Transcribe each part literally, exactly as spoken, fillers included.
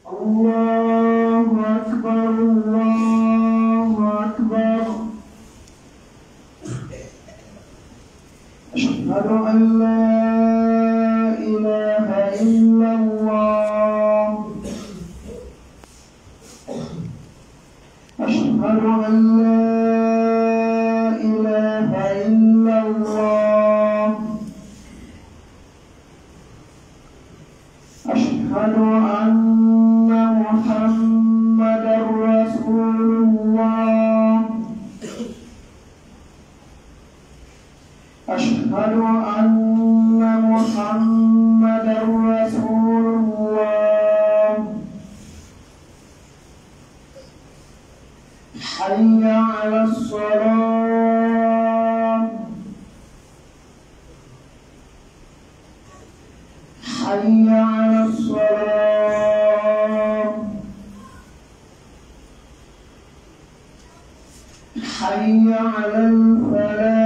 الله أكبر، الله أكبر. أشهد أن لا إله إلا الله. أشهد أن لا إله إلا الله. أشهد أن محمدا رسول الله. أشهد أن محمدا رسول الله. حي على الصلاة. حي على الصلاة. حي على الفلاح.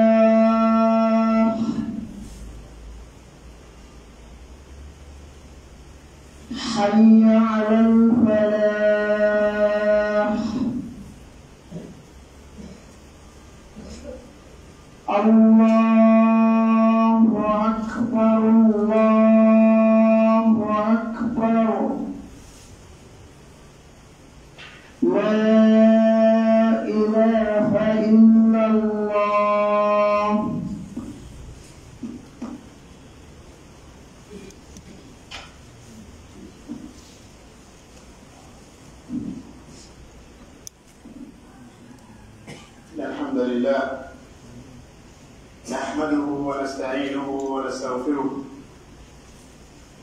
حي على الفلاح. الله أكبر، الله أكبر. لا إله إلا الله. إن الحمد لله نحمده ونستعينه ونستغفره،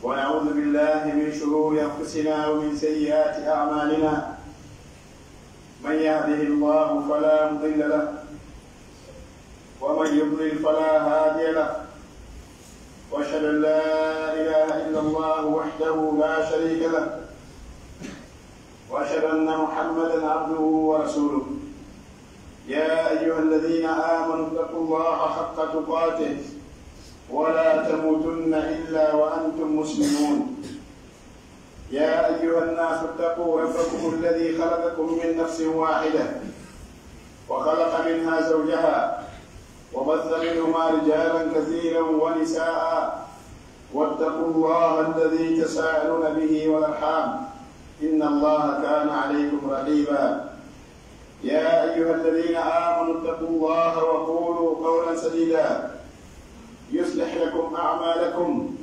ونعوذ بالله من شرور أنفسنا ومن سيئات أعمالنا. من يهده الله فلا مضل له، ومن يضلل فلا هادي له، وأشهد أن لا إله إلا الله وحده لا شريك له، وأشهد أن محمدا عبده ورسوله. يا أيها الذين آمنوا اتقوا الله حق تقاته ولا تموتن إلا وأنتم مسلمون. يا أيها الناس اتقوا ربكم الذي خلقكم من نفس واحدة وخلق منها زوجها وبث منهما رجالا كثيرا ونساء، واتقوا الله الذي تساءلون به والأرحام، إن الله كان عليكم رقيبا. يا أيها الذين آمنوا اتقوا الله وقولوا قولا سديدا، يصلح لكم أعمالكم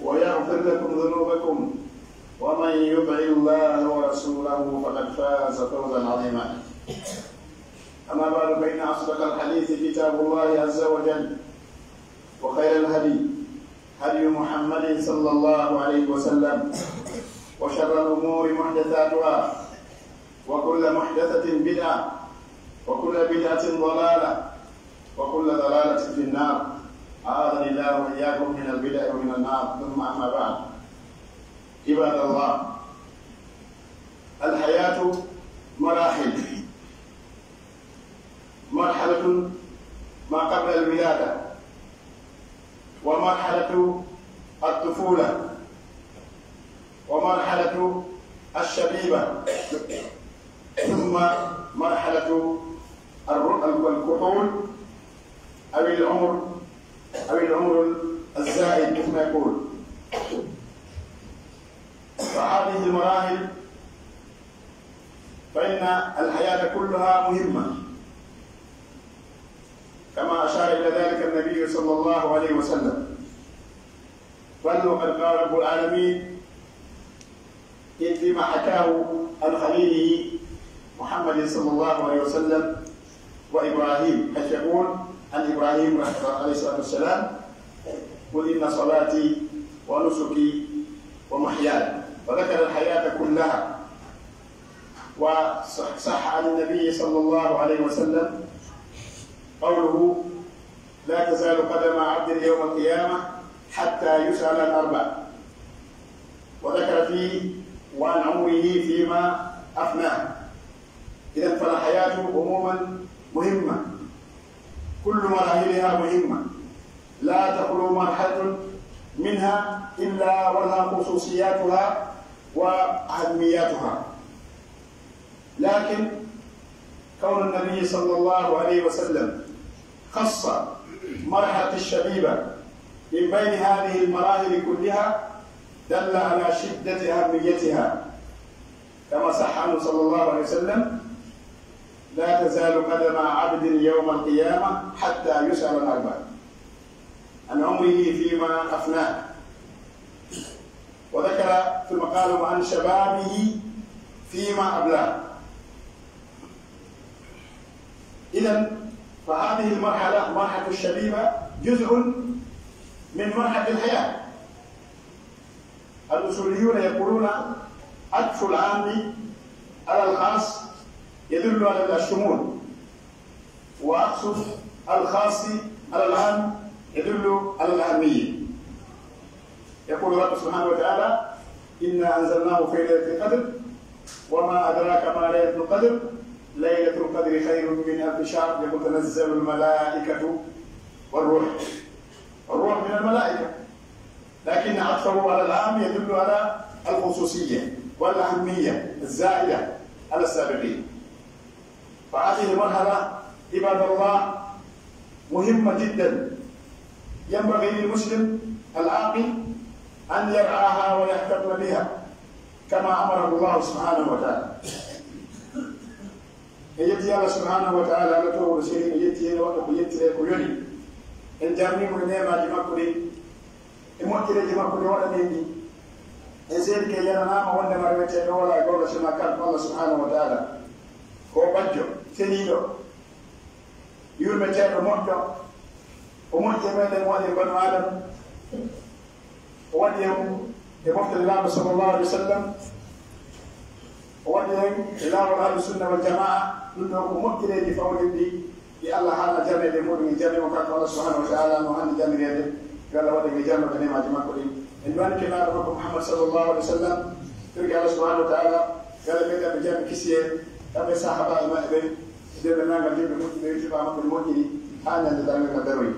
ويغفر لكم ذنوبكم، ومن يطع الله ورسوله فقد فاز فوزا عظيما. أما بعد، فإن أصدق الحديث كتاب الله عز وجل، وخير الهدي هدي محمد صلى الله عليه وسلم، وشر الأمور محدثاتها، وكل محدثة بدعة، وكل بدعة ضلالة، وكل ضلالة في النار. أعاذني الله وإياكم من البدع ومن النار. ثم أما بعد. عباد الله، الحياة مراحل. مرحلة ما قبل الولادة، ومرحلة الطفولة، ومرحلة الشبيبة، ثم مرحلة الر-، الكحول، أو العمر، أو العمر الزائد كما يقول. فهذه المراحل، فإن الحياة كلها مهمة، كما أشار إلى ذلك النبي صلى الله عليه وسلم. بل وقد قال رب العالمين فيما حكاه عن خليله محمد صلى الله عليه وسلم وإبراهيم، حيث يقول عن إبراهيم عليه الصلاة والسلام: "قل إن صلاتي ونسكي ومحياي"، وذكر الحياة كلها. وصح عن النبي صلى الله عليه وسلم قوله: "لا تزال قدم عبد يوم القيامة حتى يسأل عن أربع"، وذكر فيه: "وعن عمره فيما أفناه". إذن فالحياة عموما مهمة، كل مراحلها مهمة، لا تخلو مرحلة منها إلا ولها خصوصياتها وأهميتها. لكن كون النبي صلى الله عليه وسلم خص مرحلة الشبيبة من بين هذه المراحل كلها دل على شدة أهميتها، كما صح عنه صلى الله عليه وسلم: "لا تزال قدما عبد يوم القيامة حتى يسأل عن أربع، عن عمره فيما أفناه"، وذكر ثم قال: "وعن شبابه فيما أبلاه". إذن فهذه المرحلة، مرحلة الشبيبة، جزء من مرحلة الحياة. الأصوليون يقولون: "عطف العام على الخاص يدل على الشمول، وعطف الخاص على العام يدل على الأهمية". يقول الرب سبحانه وتعالى: "إنا أنزلناه في ليلة القدر، وما أدراك ما ليلة القدر، ليلة القدر خير من ألف شهر، يوم تنزل الملائكة والروح، والروح من الملائكة". لكن عطفه على العام يدل على الخصوصية والأهمية الزائدة على السابقين. فهذه المرحلة، عباد الله، مهمة جدًا، ينبغي للمسلم العاقل أن يرعاها ويهتم بها كما أمره الله سبحانه وتعالى. En yetti Allah subhanahu wa ta'ala, Allah toowuɗo seni, en yetti en waɗa ko yettiree ko yoni. En jarnii mo e neemaaji makko ɗin, e moƴƴereeji makko ɗi waɗani en ɗin. En seedike, yananaama wonde ma reweteeɗo wala e goonga sona kanko Allah subhanahu wa ta'ala. Ko o bajjo, seniiɗo, yurmeteeɗo, moƴƴo. O moƴƴi e meɗen, o waɗi en banu Aadama. O waɗi en e mofte Nelaaɗo sallallahu alaihi wa sallam. O waɗi en e laawol Ahlu Sunna wal Jamaa. Ɗum ɗoo ko moƴƴereeji fawɗinɗi ɗi Allah haana jarneede e muɗum, en jarnii mo kanko Allah subhanahu wa ta'ala no haani jarnireede. Yo Allah waɗ en e jarnuɓe neemaaji makko ɗin. En du'anike Nelaaɗo makko Muhammad sallallahu alaihi wa sallam, torki Allah subhanahu wa ta'ala yo Allah ɓeydan ɓe jam e kisiyee, kamɓe e sahaabaaɓe maɓɓe ɓen, e denndaangal julɓe moƴƴuɓe e julɓe makko ɓe moƴƴiri, haa ñande darngal ngal daroyi.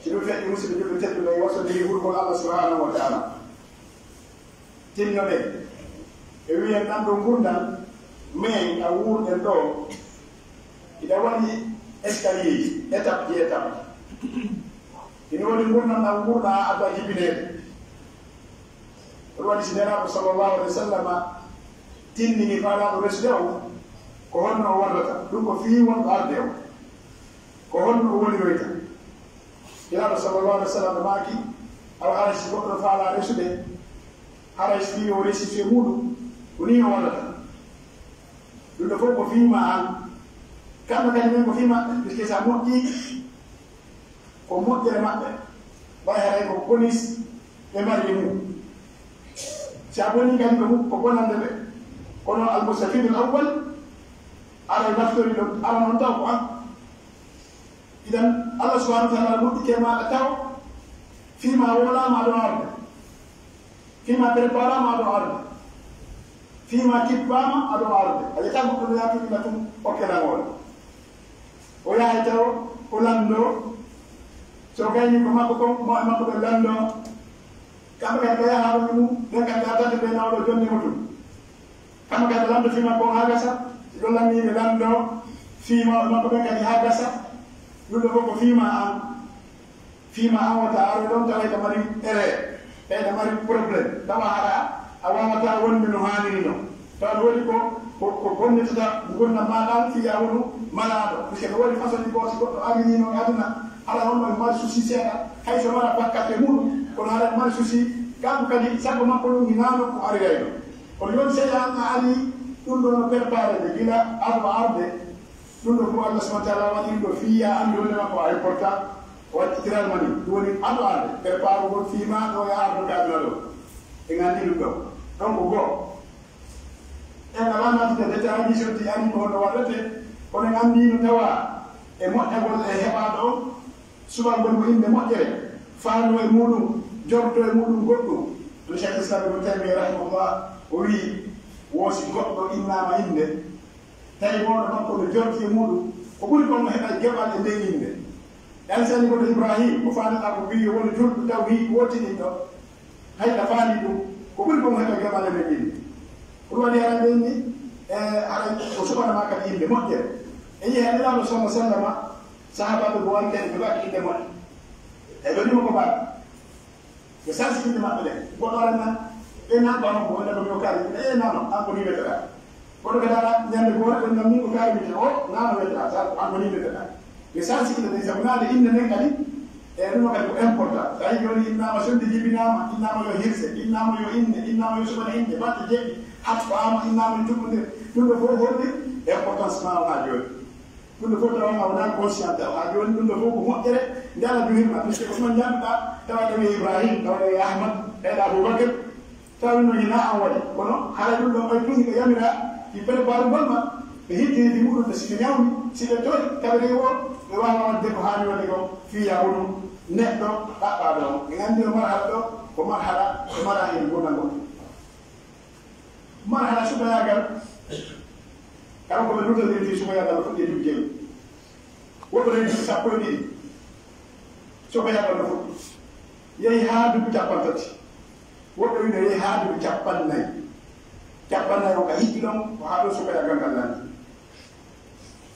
Si ɗum feƴƴi, musidɓe julɓe tedduɓe, en waɗondiri hurgol Allah subhanahu wa ta'ala. Tinnoɗen e wi'en ɗan ɗoo ngurndan men ɗan wuurɗen ɗoo, hiɗa waɗi escalier ji, étape ji, étape ji. Hino woni ngurndan ɗan wuurɗaa, adda jibineede. Ɗum waɗi si Nelaaɗo sallallahu alaihi wa sallama tindini faalaaɗo resude on, ko honno o wallata ɗum, ko fii wonɗo arde on, ko honno o woniroyta. Nelaaɗo sallallahu alaihi wa sallam maaki, awa haray si goɗɗo no faalaa resude, haray si fii o resi fii muuɗum, ko nii o wallata. Ɗum ɗoo fof ko fii maa an. Kamɓe kadi men ko fii maɓɓe, puisque si a moƴƴii, ko moƴƴere maɓɓe, ɓay haray ko bonus ɓe mari e mum. Si a bonii kadi ko mum, ko bonande ɓe. Kono al-mustafidul awwal, aray naftori ɗo, aran on taw ko an. Idan, Allah subhanahu wa ta'ala moƴƴike maaɗa taw, fii maa wowlaama aɗo arde, fii maa preparaama aɗo arde, fii maa kippaama aɗo arde. A yiyata goɗɗo no yaatoo ila tun okke langoole. O yahay taw o lanndoo, so gaynii ko makko kon, mo e makko ɓe lanndoo. Kamɓe kadi ɓe yaha ɗon e mum, ɓen kadi ɓe artante ɓe nawɗo jonne muɗum. Kamɓe kadi ɓe lanndoo fii makko on haa gasa, si ɗon lanndii ɓe lanndoo fii mawɓe makko ɓen kadi haa gasa. Ɗum ɗoo fof ko fii maa an. Fii maa an wota aroy ɗon tawa hiɗa mari erreur, hiɗa mari problème. Tawa hara a waawataa wonde no haaniri non. Tawa no woodi ko, ko, ko bonnitata ngurndan maa ɗan fii a wonu malaaɗo. Puisque no woodi façon ji goo si goɗɗo arii non e aduna, hara on no mari souci seeɗa, hay so mara bakkat e muɗum, kono hara mari souci, kanko kadi sago makko ɗum hinaano ko arirayno. Kono yon sey an a arii, ɗum ɗoo no préparé de gila ado arde, ɗum ɗoo fof Allah subhanahu wa ta'ala waɗi ɗum ɗoo fii ya anndu wonde makko a important, o waɗi itiral ma ni. Ɗum woni ado arde, préparé ngol fii maa ɗo ya ardo ka aduna ɗo. En anndi ɗum ɗoo. Donc, goo, en alaa naatude détail ji, so ti anndi ko honno waɗete, kono en anndi no tawa e moƴƴagol e heɓaaɗo on, suɓangol mo innde moƴƴere, faandoo e muɗum, jortoo e muɗum goɗɗum. Ɗum Cheikh Islam Ibn Taymiyya rahimahullah, o wi'i, wo si goɗɗo innaama innde, tawi mawɗo makko no jorti e muɗum, ko ɓuri kon o heɓa geɓal e nden innde. Ɗan si anndi goɗɗo Ibrahim, o faandataa ko wi'i yo wonu julɗo tawhiid wootininɗo, hay ɗa faandi ɗum, Ko ɓuri kon heɓa gamaale men ɗin. Ko ɗum waɗi haray ɓe inni, e, haray o suɓana ma kadi innde moƴƴere. E yehi Nelaaɗo sallallahu alaihi wasallam, sahaabaaɓe ko wonɓe ɓe mbaɗi innde moƴƴere. E ɓe ɗum ko mbaɗa. Ɓe sansi innde maɓɓe ɗen. Goɗɗo ara nan, e nan ba on ko wonde ko mi o kaari, e nan on, an ko ni wiyetee. Kono kadi, aɗa ñande gooto, ɓen nan min ko kaari wiyetee, o, naano wiyetee, sa, an ko ni wiyetee. Ɓe sansi innde nden, sabu naade innde nden kadi, e ɗum kadi ko important. Tawi jooni innaama sonde jibinaama, innaama yo hirse, innaama yo innde, innaama yo suɓana innde, batte jeɗɗi, hatfaama, innaama yo tuɓɓunde. Ɗum ɗo fof holli importance ma o haa jooni. Ɗum ɗo fof tawa ma wonaa conscient taw. Haa jooni ɗum ɗo fof ko moƴƴere, nde Alla juhirma, puisque ko ɗum ñaamɗa, tawa ɗo wiye Ibrahim, tawa ɗo wiye Ahmad, tawa ɗo Abubakar. Tawi no hinaa an waɗi, kono haray ɗum ɗon ɓay tun hiɓe yamira, ɗi préparugol ma, ɓe hittini ɗi muɗum, ɓe si ɓe ñawni, si ɓe tori, kaɓe rewi o, ɓe waawa waɗde ko haani waɗde kon, fii yahudu neɗɗo ɗaɓɓaaɗo on. En anndi o marhala ɗo, ko marhala, ko marhala en gona ngon. Marhala suɓayaagal, kala ko ɓe luttodiri fii suɓayaagal, o fuɗɗi duɓi jeewi. Woɓɓe rewti sappo e ɗiɗi, suɓayaagal no fuɗɗi. Yehi haa duɓi cappanɗe tati. Woɓɓe wi'i no yehi haa duuɓi cappanɗe nayi. Cappanɗe nayi on ka hikki ɗon, ko haa ɗon suka yagal ngal nani.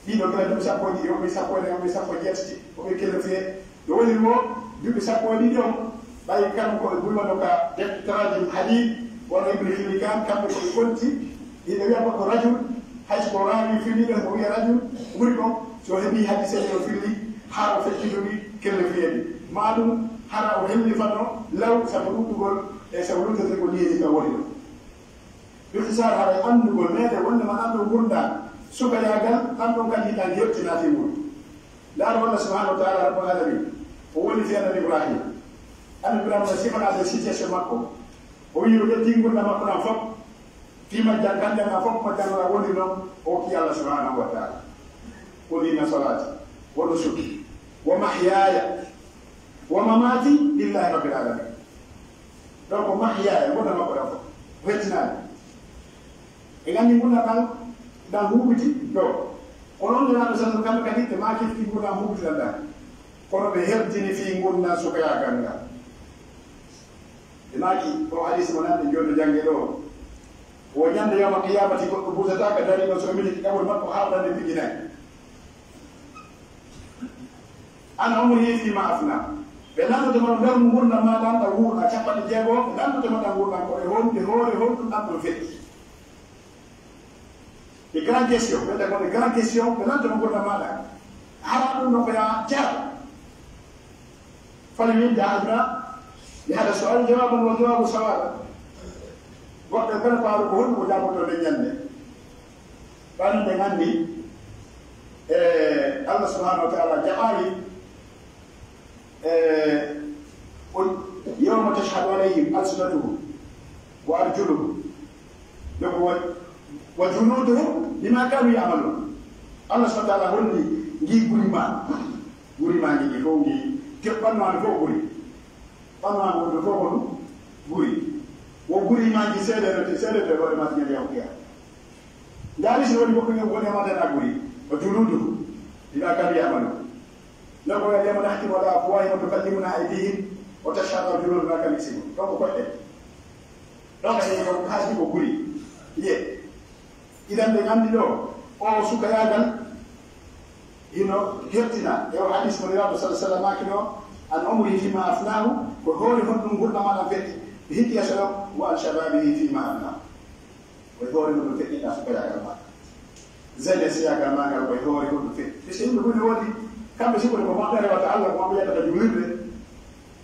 Ɗiɗo kala duuɓi sappo e ɗiɗi, o ɓe sappo e nayi, o ɓe sappo e jeetati, o ɓe kala fiye. No woni mo duuɓi sappo e ɗiɗi on, ɓay kanko e gulma no ka defte Tarajim Hadith, wano Ibn Khillikan, kamɓe ko ɓe konti, hiɓe wi'a ko rajul, hay so ko raawi firli ɗon, ko wi'a rajul, ɓuri kon, so heɓi hadise ɗe o firli, haa o feccitiri kelle fiyeede. Maa ɗum, hara o hellifano law sabu ɗuɗɗugol e sabu luttete ko niyeeji ka woni ɗon. Bi ikhtisar, haray anndugol meɗen wonde ma ɗan ɗon ngurndan sukayaagal, ɗan ɗon kadi hiɗan yettinaa fii mun. Ndaar walla subhanahu wa ta'ala rabbul alamin, o woni fii Annabi Ibrahim. Annabi Ibrahim no sifanaade situation makko. O wi'i o ƴetti ngurndan makko ɗan fof. Fii majjan, kanjanga fof majjan wala woni non, o ki Allah subhanahu wa ta'ala. Qul inna salati wa nusuki wa mahyaya wa mamati lillahi rabbil alamin. Donc, mahyaya, ngurndan makko ɗan fof. Wettinaani. E nganndi ngurndan ɗan, ɗan huuɓiti, ɗo. Kono on Nelaaɗo sallallahu alaihi wasallam kamɓe kadi, ɓe maaki fii ngurndan huuɓiti ɗan ɗan. Kono ɓe hertini fii ngurndan sukayaagal ngal. Ɓe maaki, ko hadisi mo nanɗen jooni no jannge ɗo. Wo ñande yawma qiyamati goɗɗo buusataaka dariiɗo so miliki ɗawol makko haa o ɗande piiji nayi. An umrihi fima afna. Ɓe lanndotoma ɗo nder ngurndan maa ɗan ɗan wuurɗaa cappanɗe jeego, ɓe lanndotoma ɗan ngurndan ko e honde hoore honɗun ɗan ɗon feƴƴi. Ɗi grand question, ɓe ɗaɓɓo ɗi grand question, ɓe lanndotoma ngurndan maa ɗan. Hara ɗum no ko yaa jaaɓa. Fal yumda adna li hada su'al jawaban wa jawabu sawaba. Goɗɗo kala faaru ko honɗum o jaaboto nden ñande. Ɓay no ɓe anndi, e, Allah subhanahu wa ta'ala jaɓaali, e, on, yawma tashhadu alayhim alsinatuhum wa arjuluhum. Donc, wa, wa juluduhum bima kanu ya'malun. Allah subhanahu wa ta'ala holli ngi guri ma. Guri ma ngi fof ngi, te ɓannu an fof guri. Ɓannu an wonde fof ko ɗum guri. Wo guri ma ngi seedere, te seedere hoore ma ngi yawtiya. Ndaari si woni goɗɗo ngi woni e ma tan a guri. Wa juluduhum bima kanu ya'malun. Nako ya yawma nahtimu ala afwahihim wa tukallimuna aydihim wa tashhadu arjuluhum bima kanu yaksibun. Donc, ko ɗe. Donc, e ko haasi ko guri. Ye. Idan ɓe nganndi ɗo, o sukayaagal hino hertina e o hadis mo Nelaaɗo sallallahu alaihi wasallam maaki ɗo, an umrihi fima afnahu, ko hoore honɗum ngurndan maa ɗan feƴƴi, ɓe hikki yeeso ɗon, wa an shababihi fima afnahu. Ko e hoore honɗum feƴƴinɗaa sukayaagal maa. Jeunesse yaagal maa ngal ko e hoore honɗum feƴƴi. Parce que yimɓe fof ne woodi, kamɓe sikkude ko moƴƴere wata Allah, ko maɓɓe yadata juulirde.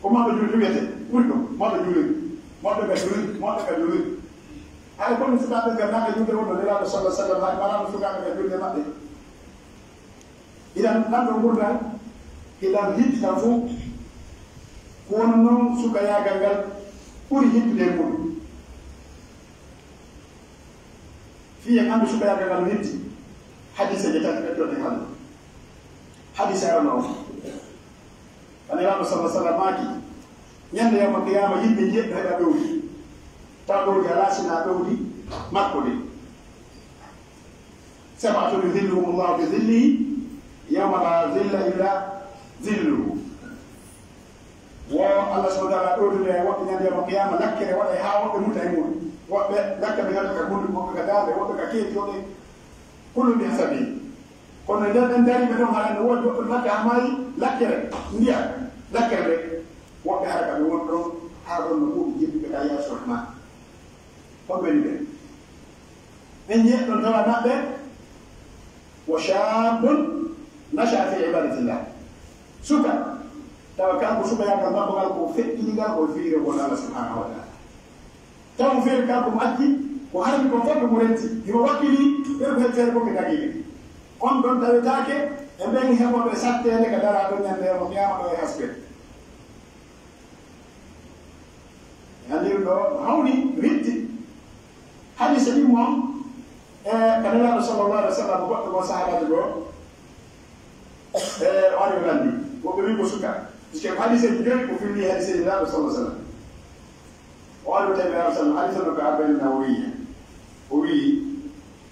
Ko mawɗo julde wiyete, ɓuri ɗum, mawɗo julirde, mawɗo ka julirde, mawɗo ka julirde. Hay kono sukaaɓe ɓe naata julde wonno Nelaaɗo sallallahu alaihi wasallam, hay maraano sukaaɓe ka julde maɓɓe. Idan, ɗan ɗo ngurndan, hiɗan hittitan fof, ko woni non sukayaagal ngal ɓuri hittude e muɗum. Fii en anndu sukayaagal ngal no hitti, hadiseeje tati ɓe toon e hannde. Hadise arano on. Annabi Muhammad sallallahu alaihi wasallam maaki, ñande yawmal qiyaama, yimɓe jeeɗiɗo heɓa ɗowdi. Tawa ɗowdi alaa sinaa ɗowdi makko ndi. Sab'atun yudhilluhumullahu fi dhillihi yawma la dhilla illa dhilluhu. Wo Allah subhanahu wa ta'ala ɗowtani en woɓɓe ɲande yawmal qiyaama, lakkere waɗay haa woɓɓe muta e muɗum. Woɓɓe lakkere ɓe ɲoota ka hunduko, woɓɓe ka daande, woɓɓe ka keeci, woɓɓe kullun bi hasabi. Kono nder ɓen dariiɓe ɗon, hara no woodi woɓɓe Makka haa maayi lakkere, ndiyam, lakkere nde. Woɓɓe hara ka ɓe woni ɗon, hara ɗon no ɓuri jippuɓe ka yeeso Rahmaan. Ko ɓe woni ɓen? Ɓen jeyi ɗon tawa maɓɓe, wa shaabun nasha'a fi ibadatillah. Suka, tawa kanko sukayaagal makko ngal ko feƴƴiningal ko fii rewugol Allah subhanahu wa ta'ala. Tawa mo feere kanko mo acci, ko harmi kon fof ko mo renti, himo wakkili, ɓen ko feere fof ɓe dagiɓe. On ɗon tawetaake e ɓen heɓooɓe satteende ka daraa ɗon ɲande yawmal qiyaama ɗo e hasbe. Anndiri ɗo, hawni riddi. Hadise ɗin mon, e, ka Nelaaɗo sallallahu alaihi wa sallam, goɗɗo goo sahaabaajo goo, e, o ari o lanndi. Woɓɓe wi'i ko suka. Puisque ko hadiseeji joyi ko filli hadiseeji Nelaaɗo sallallahu alaihi wa sallam. O ari o tawi Nelaaɗo sallam, hadise no ka Arba'in Nawawiyya. O wi'i,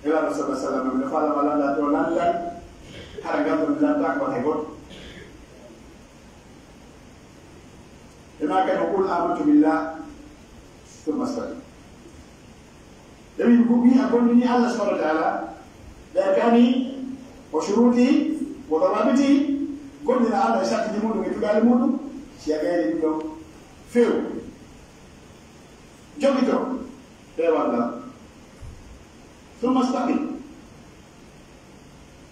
Nelaaɗo sallallahu alaihi wa sallam, miɗo faalaa ma lannda to lanndal, hara ngal ɗon mi lanndaaka wata e goɗɗo. Ɓe maaki mo, "Qul amantu billah, thumma istaqim." Ɓe wi'i, "Ko mi a gomɗini Allah subhanahu wa ta'ala, bi arkanihi wa shurutihi wa dawabitihi, gomɗina Allah e sartiji muɗum e tugaale muɗum, si a gayni ɗum ɗon, few, jogito peewal ngal, thumma istaqim."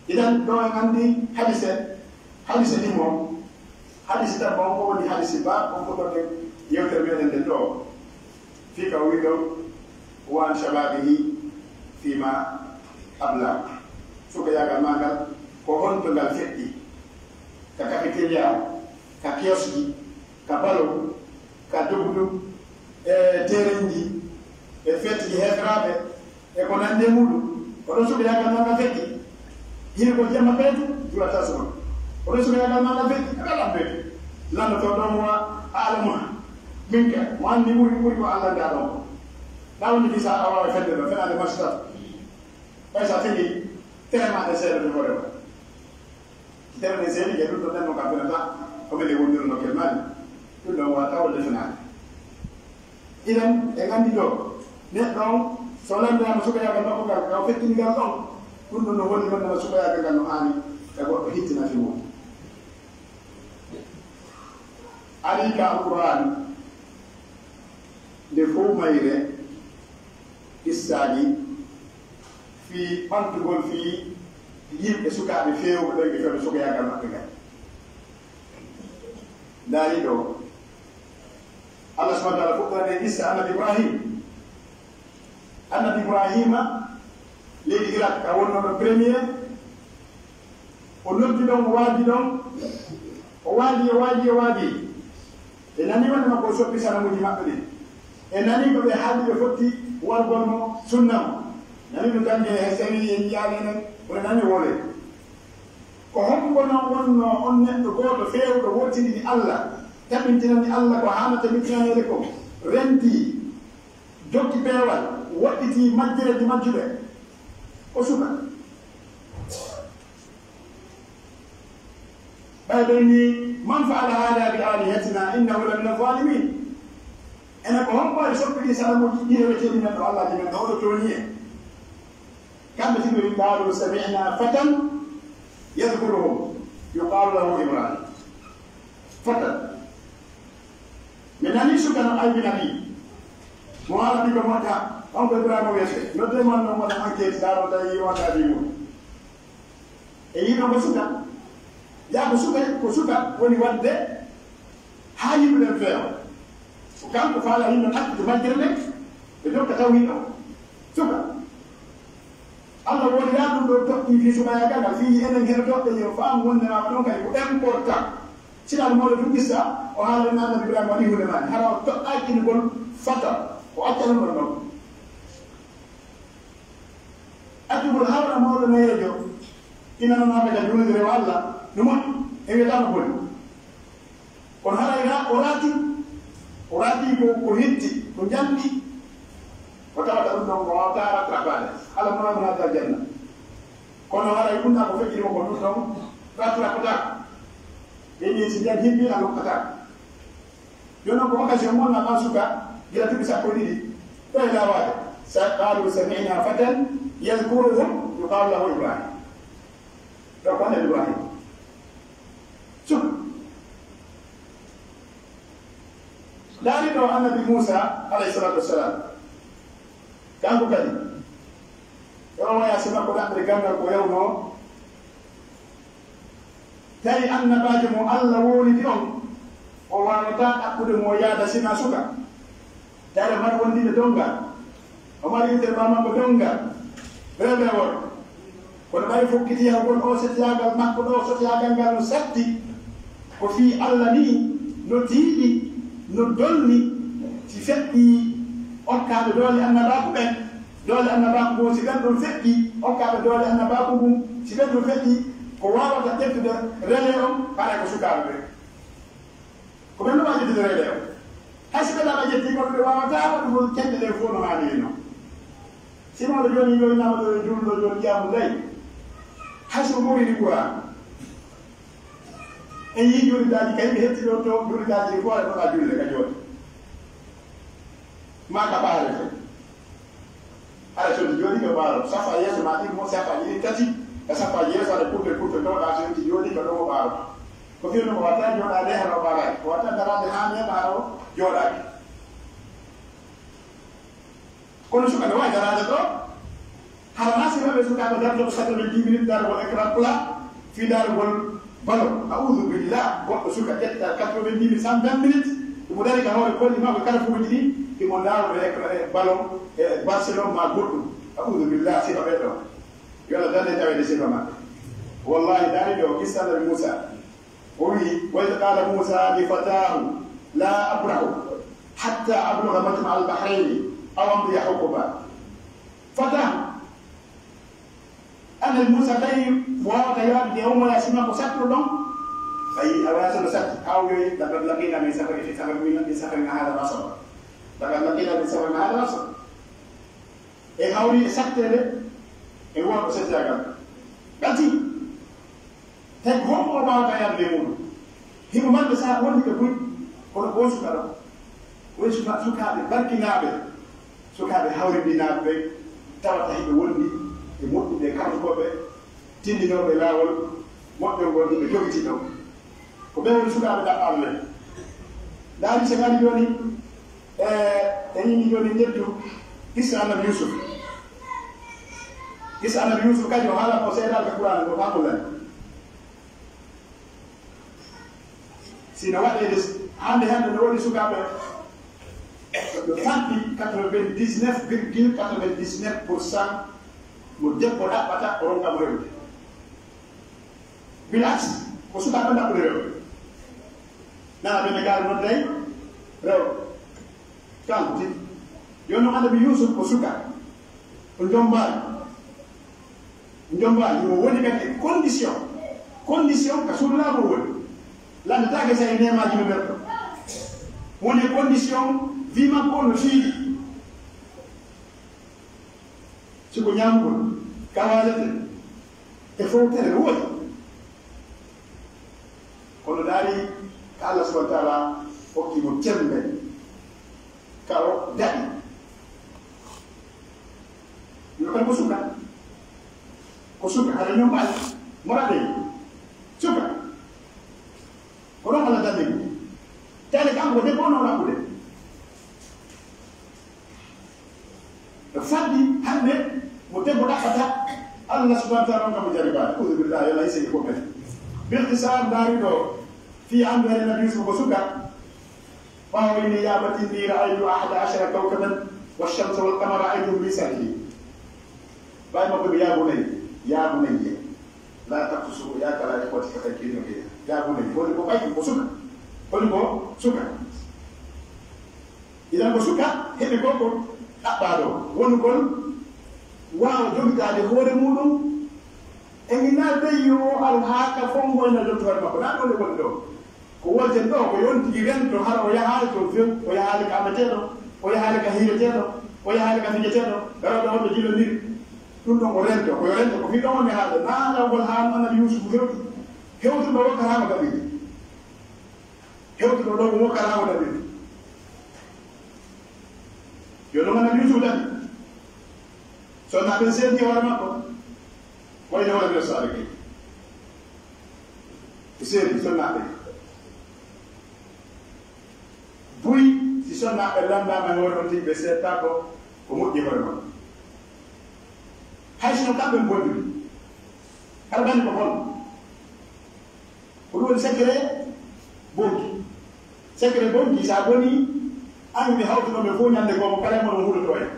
Idan, ɗo en anndi hadise, hadise ɗin mo, hadise tan mo, ko woni hadise ba, ko fuɗɗorde yewtere meɗen nden ɗo. Fii ka o wi'i ɗon, "Wa an shababihi fima abla." Sukayaagal maa ngal, ko honto ngal feƴƴi? Ka cafeteria, ka kiosque, ka balo, ka dogdu, e terenji, e fetji heeferaaɓe, e ko nanndi e muɗum. Oɗon sukayaagal maa ngal feƴƴi. Hino ko jemma ɓeytu, juulata suba. Oɗon sukayaagal maa ngal feƴƴi, aɗa lambe. Lanndotoo ɗon mo a, a alamuna. Min ka, mo anndi ɓuri, ɓuri ko Alla ndaa ɗon ko. Ɗa woni fii sa a waawi fende ɗon, fenaande marsi tato. Ɓay sa fini, tere maa ɗe seeɗa ɗe hoore ma. Si tawii en seedi, e ɗum ɗon ɗan no ka finata, ko men e wondude no kel maani. Ɗum ɗon waawata wonde finaande. Idan, en anndi ɗo, neɗɗo on, so lanndaama sukayaagal makko ngal, ka o feƴƴini ngal ɗon, ɗum ɗon no holli wonde no sukayaagal ngal no haani, ka goɗɗo hittina fii mum. Arii ka Alqur'aan, nde fow mayre, qissaaji, fii ɓantugol fii yimɓe sukaaɓe feewɓe ɓen e fewndo sukayaagal maɓɓe ngal. Ndaarii ɗoo, Allah subhanahu wa ta'ala fuɗɗorani en qissa Annabi Ibrahim. Annabi Ibrahima, leydi Irak, ka wonnoo ɗon premier, o noddi ɗon, o waajii ɗon, o waajii, o waajii, o waajii. Ɓe nanii wonde makko o soppi sanamuuji maɓɓe ɗin. Ɓe nanii ko ɓe haaldi ɓe fotti wargol mo sunna mo. Nanii ɓe janngi e sewii e yiyaali enen, ɓe nanii wole. Ko hombo non wonnoo on neɗɗo gooto feewɗo wottindini Alla, tabintinani Alla ko haana tabintinaneede kon, rentii, jokki peewal, woɗɗitii majjireeji majjuɓe? Ko suka. Ɓay ɓe ni, "Man fa'ala hadha bi alihatina innahu lamina zalimin." Enen ko hombo waɗi soppi ɗi sanamuuji ɗi reweteeɗi men ɗo Allaaji men ɗo, oɗo tooñi en. Kamɓe tigi ɓe qaalu sami'na fatan yadhkuruhum yuqalu lahu Ibrahim. Fatan. Mi nanii suka no aybina ɓii. Mo haala ɓii ko moƴƴa, on ko Ibrahima wiyete. Noddee mo non waɗa enquête, ndaaroo tawi wondaa ɓii mum. E yiɗo ko suka. Yaa ko suka, ko suka woni waɗde haa yimɓe ɓen feewa. Ko kanko faala yimɓe accude majjere nden, ɓe jokka tawhiid on. Suka. Allah woni yaa ɗum ɗo toɗɗii fii sumayaagal ngal, fii enen heɗotooɓe yo faamu wonde maa ɗum kadi ko important. Sila no mawɗo tun qissa, o haalani Annabi Ibrahima waɗi huunde maani. Hara o toɗɗaaki innugol fata, o acca ɗum ɗon ɗon. Accugol hawra mawɗo nayeejo, ina nanaama ka juulde rewa Alla, no moƴƴi, e wi'ata no boni. Kono haray ra-, o raati, o raati ko, ko hitti, ko njamɗi, o tawata ɗum ɗon ko waawata rattrapaade. Alla mo naata aljanna. Kono haray ɗum ɗaa ko feƴƴi mo ko ɗum ɗon rattrapataa. Ɓe ni si jan himɓi a nokkataa. Jooni non ko occasion mon na ɓan suka, gila duuɓi sappo e ɗiɗi, ɗo e laawaade. Sa-, qaalu sami'na fatan yadhkuruhum yuqalu lahu Ibrahim. Ɗo ko annabi Ibrahim. Suka. Ndaari ɗo annabi Muusa, alayhi salatu wassalam. Kanko kadi, e on waya si makko ɗaɓɓere gandal ko yawnoo, tawi annabaajo mo Alla woolidi on, o waawataa ɗaɓɓude mo yaada sina suka. Tawi o mari wondiiɓe dongal, o mari intere ɓaa makko dongal, rewɓe e worɓe. Kono ɓay fokkiti yahugol o sotiyaagal makko ɗo, sotiyaagal ngal no satti, ko fii Alla nii no tiiɗi, no dolni, si feƴƴii okkaaɓe doole annabaaku ɓen, doole annabaaku ngun, si ɓen ɗon feƴƴii okkaaɓe doole annabaaku ngun, si ɓen ɗon feƴƴii ko waawata ƴettude relais on, haray ko sukaaɓe ɓen. Ko ɓen ɗon waawata ƴettude relais on. Hay si ɓe laaɓa ƴetti, kono ɓe waawataa waɗugol kelle ɗen fow no haaniri non. Si mawɗo jooni yo innama ɗo e juulɗo jooni qiyaamu layl. Hay si o ɓuri Qur'aan. En yii juulidaaji kay ɓe hetti ɗo to juulidaaji ɗi fow ɗo ka julle ka jooni. Maa ka ɓaarete. Hara so ɗi jooɗii ka ɓaaro. Safa yeeso ma ɗin mo safa ɗi tati. Ka safa yeeso aɗa kurte kurte ɗo ɗa so ɗi jooɗii ka ɗo mo ɓaaro. Ko firno ko wata jooɗaade hara o ɓaaraaki. Ko wata daraade haa neeɓa hara o jooɗaaki. Kono suka no waawi daraade ɗo. Hara na si rewɓe sukaaɓe dartooɓe quatre-vingt-dix minutes daragol écran plat fii daragol ballon. A'udhu billah, goɗɗo suka ƴetta quatre-vingt-dix minutes, cent vingt minutes, himo dari ka hoore koli makko kala fuuji ɗi, himo daroo e écran, e ballon, e Barcelone maa goɗɗum. A'udhu billah, sifa ɓe ɗo. Yo Allah dande taweede sifa maɓɓe. Wallahi, daari ɗo, kissa Nabi Muusa. O wi'i, "Wa idh qala Musa li fatahu la abrahu hatta abluga majma al-bahrayni aw amdiya huquba." Fatahu, annabi Musa tawi mo waawata yaadude e umma ya sima ko sattuɗo ɗon. Ayi, a waya sono satti, haa o wi'i, "Laqad laqina min safarina, min safarina hadha nasaba. Laqad laqina min safarina hadha nasaba." E hawri e satteede, e wuro ko settiyagal. Ɓati, tawi ko honko o waawata yande e muɗum? Himo marde saha wonde ɓe buy, kono ko suka ɗo. Woni suka-, sukaaɓe barkinaaɓe, sukaaɓe hawrindinaaɓe, tawata hiɓe wondi e moƴƴuɓe, kamɓe tinndinooɓe laawol, moƴƴol ngol hiɓe jogiti ɗon. Ko ɓe woni sukaaɓe ɗaɓɓaaɓe ɓen. Ndaari sen ari jooni, e, en yini jooni en ƴettu qissa Annabi Yuusuf. Qissa Annabi Yuusuf kadi o haala ko seeɗa ka Qur'aana ko faa ko lani. Si no waɗeede hannde hannde no woodi sukaaɓe ɓe faddi quatre-vingt-dix-neuf virgule quatre-vingt-dix-neuf pour cent mo debbo ɗaɓɓata o ronka mo rewde. Bilaas, ko sukaaɓe ɗaɓɓude rewɓe. Nana ɓe ne gaari non tawi rewɓe. Kanko tigi. Jooni non Annabi Yuusuf ko suka. O jombaali. Jombaali, o woni kadi e condition. Condition ka suudu laamu o woni. Lanndataake sa e neemaaji no berɗo. Woni e condition, vie makko on no fiiri. Si ko ñaamugol, ka waalete, e fowtere no woodi. Kono ndaari ka Allah subhanahu wa ta'ala hokki mo cemmbe, ka o daɗi. Yo kan ko suka. Ko suka, hara ñombaali. Moraade suka. Ko ɗon Allah daɗi mo. Tawde kanko ko debbo on o ɗaɓɓude. No faddi hannde mo debbo ɗaɓɓata, Allah subhanahu wa ta'ala on kam mo jaribaade. A'udhu billahi, yo Allah hisen e ko men. Bi ikhtisar, ndaari ɗo, fii anndu heen Nabi Yuusuf ko suka. Ɓaawo inni ya abati inni ra'aytu ahada ashara kawkaban wash-shamsa wal qamara ra'aytuhum li sajidin. Baay makko ɓe, "Ya bunayya, ya bunayya, la taqsus ru'yaka ala ikhwatika fa yakidu kayda." Ya bunayya, woni ko ɓay ko suka. Woni ko suka. Idan ko suka, heɓi ko ko ɗaɓɓaa ɗo. Woni kon waawa jogitaade hoore muuɗum. E mi naalday yo o al haa ka fonngo ina jottu hoore makko. Naa ɗo nde woni ɗo. Ko wolten ɗo, ko yonti ki rento, hara o yahaali toon few, o yahaali ka ameteeɗo, o yahaali ka hiireteeɗo, o yahaali ka fijeteeɗo, rewɓe wonɓe jillondiri. Ɗum ɗon o rento, ko yo rento, ko fii ɗon woni haalde. Naa alawgol haa no Annabi Yuusufu hewti, hewtuɗo o karaama gaɓiiɗi. Hewtuɗo ɗo mo karaama daɗi. Yo ɗum Annabi Yuusufu daɗi. Sonnaaɓe seedi hoore makko. Wayno hoore ɓe saare ke. Ɓe seedi sonnaaɓe. Buy si sonnaaɓe lanndaama e hoore on tigi, ɓe seedtaako ko moƴƴi e hoore makko. Hay sino kamɓe bonɗuɓe. Kala bani ko bon. Ko ɗum woni secret bonki. Secret bonki, so a bonii, an ɓe hawtuno ɓe fof ñande goo, mo kala e mon on huutoto en.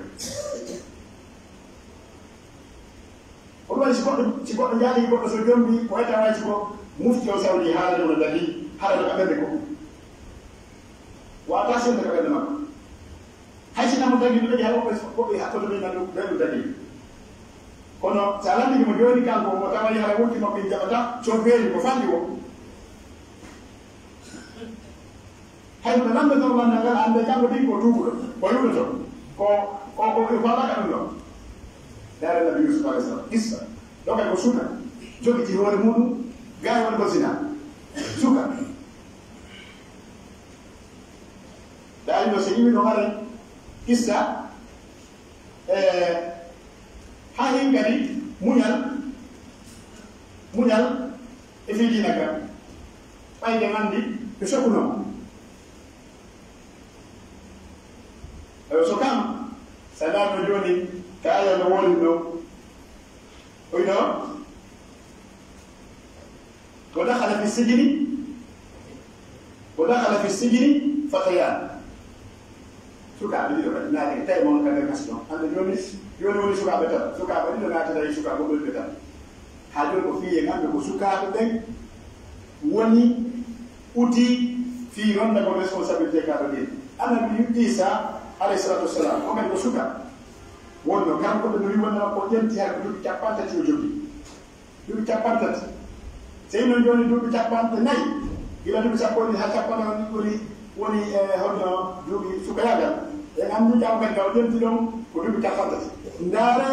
Ko ɗum waɗi si goɗɗo, si goɗɗo jaati goɗɗo so jombi, ko wayta way si ko mufti o sawdi haala ɗum no dagi, haala ɗum ka ɓernde goɗɗo. Wata sende ka ɓernde makko. Hay si namo dagi, ɗum dagi hay woɓɓe, woɓɓe hakkoto ɓe nanu ɓe ɗum dagi. Kono so a landike mo jooni kanko, mo tawa hara wonti makko en jaɓata, so feeri ko fanɗi o. Hay no lamnde ɗon wonde ngal, annde kanko tigi ko tuubuɗo, ko yuɗoto, ko, ko, ko, ko faalaka ɗum ɗon. Ndaare Nabi Yusuf alayhi salam, qissa. Ɗo kay ko suka, jogiti hoore muɗum, gaa woni ko zina. Suka. Ndaari no so yimɓe no mare qissa, e, haa hen kadi muñal, muñal e fii diina kan. Ɓay ɓe anndi ɓe sokunoo. Ayo, so kam, so laatno jooni, ka aya no woni ɗo. Koy ɗo, ودخل في السجن، ودخل في السجن فتيان. Sukaaɓe ɗiɗo kadi naati, tawi mo ka nder kaso ɗon. Hannde jooni, jooni woni sukaaɓe tato. Sukaaɓe ɗiɗo naati, tawi sukaaɓe ɓurɓe tato. Haa jooni ko fii en anndu ko sukaaɓe ɓen woni uti fii rondagol responsabilité ka ɗo ɗin. Annabi Iisaa, alayhi salaatu wa salaam, o kadi ko suka. Wonno kanko ɓe no wi'i wonno ko ƴenti hay ko duuɓi cappanɗe tati o jogii. Duuɓi cappanɗe tati. Sey non jooni duuɓi cappanɗe nayi, gila duuɓi sappo e ɗiɗi haa cappanɗe nayi woni, woni, e, honno duuɓi sukayaagal. En anndi jam kadi ka o ƴenti ɗon ko duuɓi cappanɗe tati. Ndaare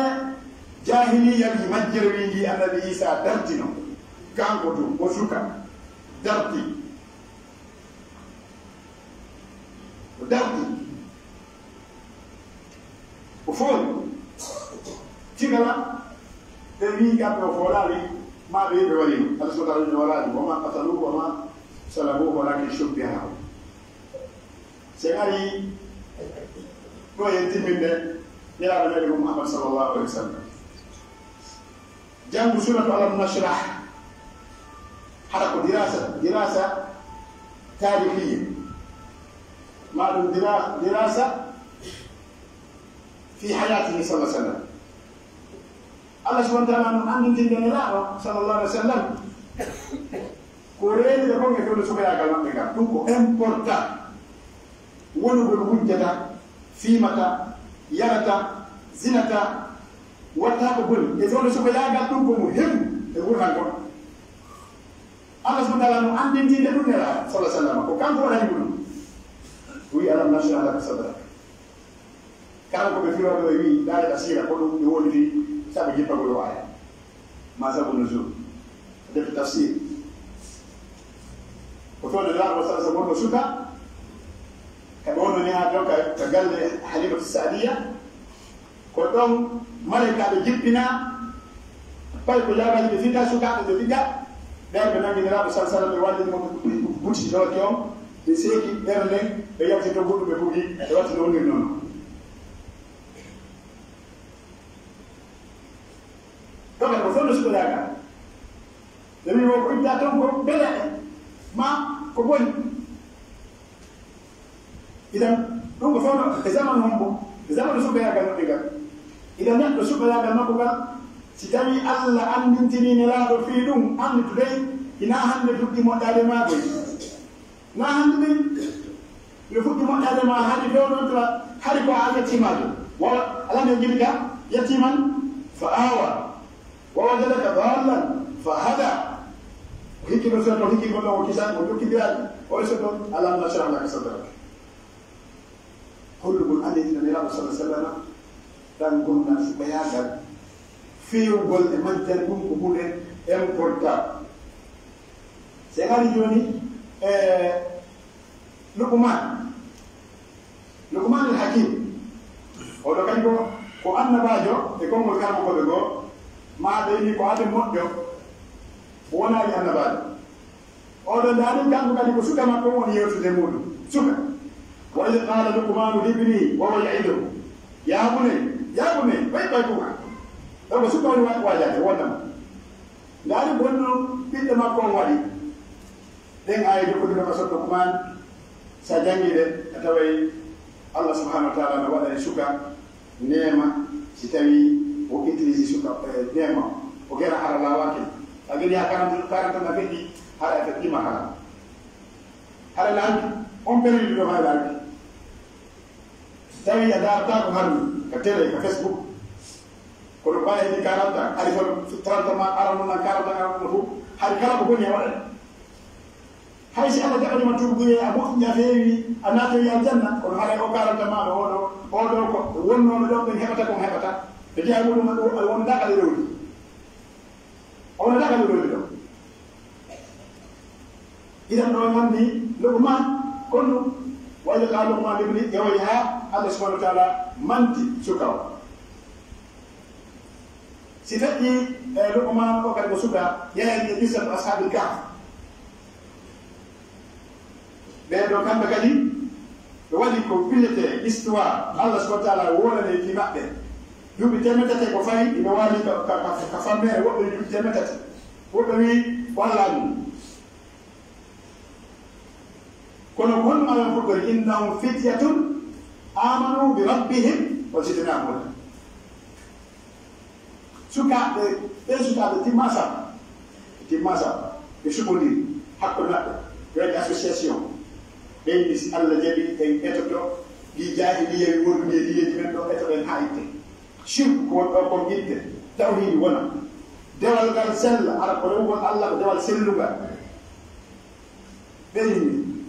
jaahiliya ndi majjere wi ndi Annabi Iisaa dartino. Kanko tun ko suka. Darti. O darti. O fooli. Tigala, ɓe wi'i kamɓe o foolaali, maa ɓe yiɓe wari. Allah subhanahu wa ta'ala walaali. وما قتلوه وما صلبوه ولكن شبه لهم. Si en arii ɗo e timminde, Nelaaɗo meɗen ko Muhammad sallallahu alaihi wasallam. Janngu suratu Alam Nashrah, hara ko dirasa, dirasa taarihiyya. Maa ɗum dira-, dirasa fi hayatihi sallallahu alaihi wasallam. Allah subhanahu wa ta'ala no anndintinde Nelaaɗo sallallahu alaihi wasallam ko reenude kon e fewndo sukayaagal maɓɓe ngal. Ɗum ko important. Wonugol wujjata, fiimata, yarata, zinata, watta ko boni. E fewndo sukayaagal ɗum ko mo heɓu e ngurndan kon. Allah subhanahu wa ta'ala no anndintinde ɗum Nelaaɗo sallallahu alaihi wasallam. Ko kanko waɗani mo ɗum. O wi'i, "Alam nashrah laka sadrak." Kala ko ɓe firooɓe ɓe wi'i, daare ka siira, ko ɗum ɓe woni fii sabu jippagol o aaya. Maa sabu nuzul. Defte tafsir. Ko fewndo Nelaaɗo sallallahu alaihi wasallam wonno suka, ka ɓe wonno nehaa ɗon ka, ka galle Halimatu Saadiya. Ko ɗon malaykaaɓe jippinaa, ɓay ko jaabaaji ɓe fita sukaaɓe ɓe fija. Ɓen ɓe nangi Nelaaɗo sallallahu alaihi wasallam, ɓe wallini mo buti dokke on, ɓe seeki ɓernde, ɓe yalti to goɗɗum ɓe bugi, ɓe watti no woniri non. Ɗon kadi ko fewndo sukayaagal. Ɓe wi'i wo ko idda ton ko bele ma ko boni. Idan, ɗum ko fewndo e zamanu hombo, e zamanu sukayaagal maɓɓe ngal. Idan neɗɗo sukayaagal makko ngal, si tawi Allah anndintini Nelaaɗo fii ɗum, anndu today, hinaa hannde fuɗɗi moƴƴaade maa koy. Na hannde ɓe, ɓe fuɗɗi moƴƴaade ma hari fewndo, hari ko a yettimaajo. Wa, alam yajidka yatiman fa awa. Wa wajadaka dallan fa hada. O hikki ɗo soto, hikki ɗo o kisan, o jokki biraji. O soto, alam nashrah laka sadrak. Holɗum on anndi ina Nelaaɗo sallallahu alaihi wasallam, ɗan gonnal sukayaagal, feewugol e majjan ɗum ko huunde important. Si en ari jooni e Luqman, Luqman al Hakim, Oɗo kadi ko, ko annabaajo e konngol karamokooɓe goo, maa ɓe inni ko aden moƴƴo, o wonaali annabaajo. Oɗo ndaari kanko kadi ko suka makko on woni yewtude e muuɗum. Suka. وإذ قال لقمان لابنه وهو يعظه يا بني يا بني bay bay kuma. Ɗo ko suka woni wa-, waajaade, wondema. Ndaari bonno ɓiɗɗo makko on waɗi. Ɗen aaya jokkondirɗe ka sotta Qur'aan, si a janngii ɗe, a taway Allah subhanahu wa ta'ala no waɗa e suka neema, si tawii o utilise suka, eh, neema, o gera hara laawaaki. A geri haa quarante, quarante na feƴƴi, hara e feƴƴima hara. Hara laawaaki, on période ɗo hara laawaaki. Tawi a daarataako hannu ka télé, ka Facebook, kono ɓay hedi quarante ans, hari kono trente ans, aran non quarante ans, aran non fof, hari kala ko boni a waɗat. Hay si Allah jaɓanima tuubuye, a moƴƴi, a feewi, a naatoyi aljanna, kono haray o quarante ans ɗo, oɗo, oɗo ko wonnooɓe ɗon ɓen heɓata kon heɓata. Ɓe jeyaa muɗum, o wondaaka ɗe rewdi. O wondaaka ɗe rewdi ɗon. Idan ɗo en anndi Luqman, kono wa idh qala Luqman li ibnihi, ƴeewoy haa Allah subhanahu wa ta'ala manti suka o. Si feƴƴi, e, Luqman o kadi ko suka, ƴeewen e qissatu Ashaabil Kahf. Ɓee ɗoo kamɓe kadi, ɓe waɗi ko wiyetee histoire, Allah subhanahu wa ta'ala woolani fii maɓɓe. Duuɓi teemeɗɗe tati ko fawi, ɓe waali ka, ka, ka, ka fammeere, woɓɓe duuɓi teemeɗɗe tati. Woɓɓe wi'i, ko Allah anndi. Kono ko honno aaya on fuɗɗori? "Innahum fityatun amanu bi rabbihim wa zidnahum huda." Sukaaɓe, ɓen sukaaɓe timmaa sappo. Timmaa sappo. Ɓe suɓondiri hakkunde maɓɓe. Ɓe waɗi association. Ɓe inni si Allah jaɓi en etoto ɗi jaahiliya wondude e diineeji men ɗo, etoɗen haa itte. Shirku ko woni ɗo kon itte. Tawhiidi wona. Dewal ngal sella, ara ko rewugol Allah ko dewal sellungal. Ɓe inni,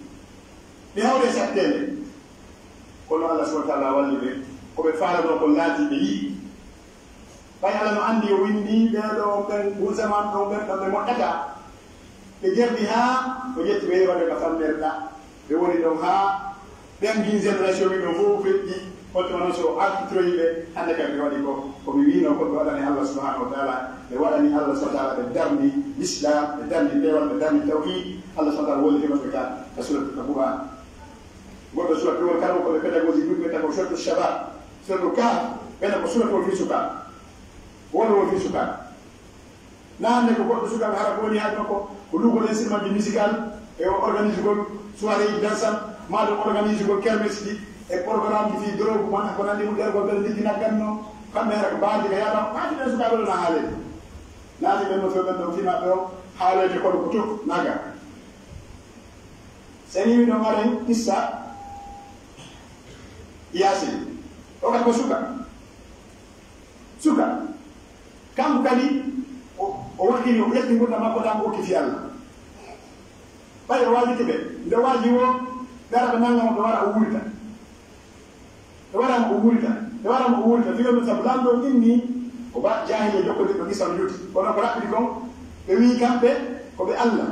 ɓe hawri e satteende. Kono Allah subhanahu wa ta'ala walli ɓe. Ko ɓe faalanoo kon laatii ɓe yi'i. Ɓay Allah no anndi o winndi ɓee ɗoo ɓen, ɓun zaman ɗon ɓen ɗon ɓe moƴƴata. Ɓe jerdi haa o ƴetti ɓe yehi waɗde ka fammeere ɗaa. Ɓe woni ɗon haa ɓen ɗin génération ɗin ɗon fof feƴƴi. Kono tuma non so o arkitroyi ɓe, hannde kadi ɓe waɗi ko, ko mi wiinoo ko ɓe waɗani Allah subhanahu wa ta'ala. Ɓe waɗani Allah subhanahu wa ta'ala, ɓe darni Islam, ɓe darni peewal, ɓe darni tawhid. Allah subhanahu wa ta'ala walliti maɓɓe ka, ka surat, ka Qur'an. Goɗɗo surat wol kala ko ɓe pédagogie ɗum ɓe tago suratu Shabab, suratu Kahf, ɓen ko surat wol fii suka. Wol wol fii suka. Naa ne ko goɗɗo suka hara ko woni haaju makko, ko lugol instrument musical, e o organise gol soirée yi dansant, maa ɗum organise gol kermesse ji, e programme ji fii drogue, maa ko nanndi ɗum ɗergol ɓen liggi nagganno, kamɓe hara ko baaji ka yaama, maa ɗum ɗen sukaaɓe ɗon a haaleede. Naati ɓen no few ɓen ɗon fii maɓɓe on, haaloyte kono ko to naga. Seni mi ɗon aren qissa Yaasin. O kadi ko suka. Suka. Kanko kadi, o, o waɗɗini, o ƴetti ngurndan makko tan, o okki fii Allah. Ɓay o waajiti ɓe. Nde o waaji o, ɓe ara ɓe nanga mo, ɓe wara o wurta. Ɓe wara mo o wurta. Ɓe wara mo o wurta. Fii ɗum sabu lanɗo inni, o ba jaahiliya jokkondirɗo qissa no lutti. Kono ko raɓɓiɗi kon, ɓe wi'i kamɓe, ko ɓe Allah.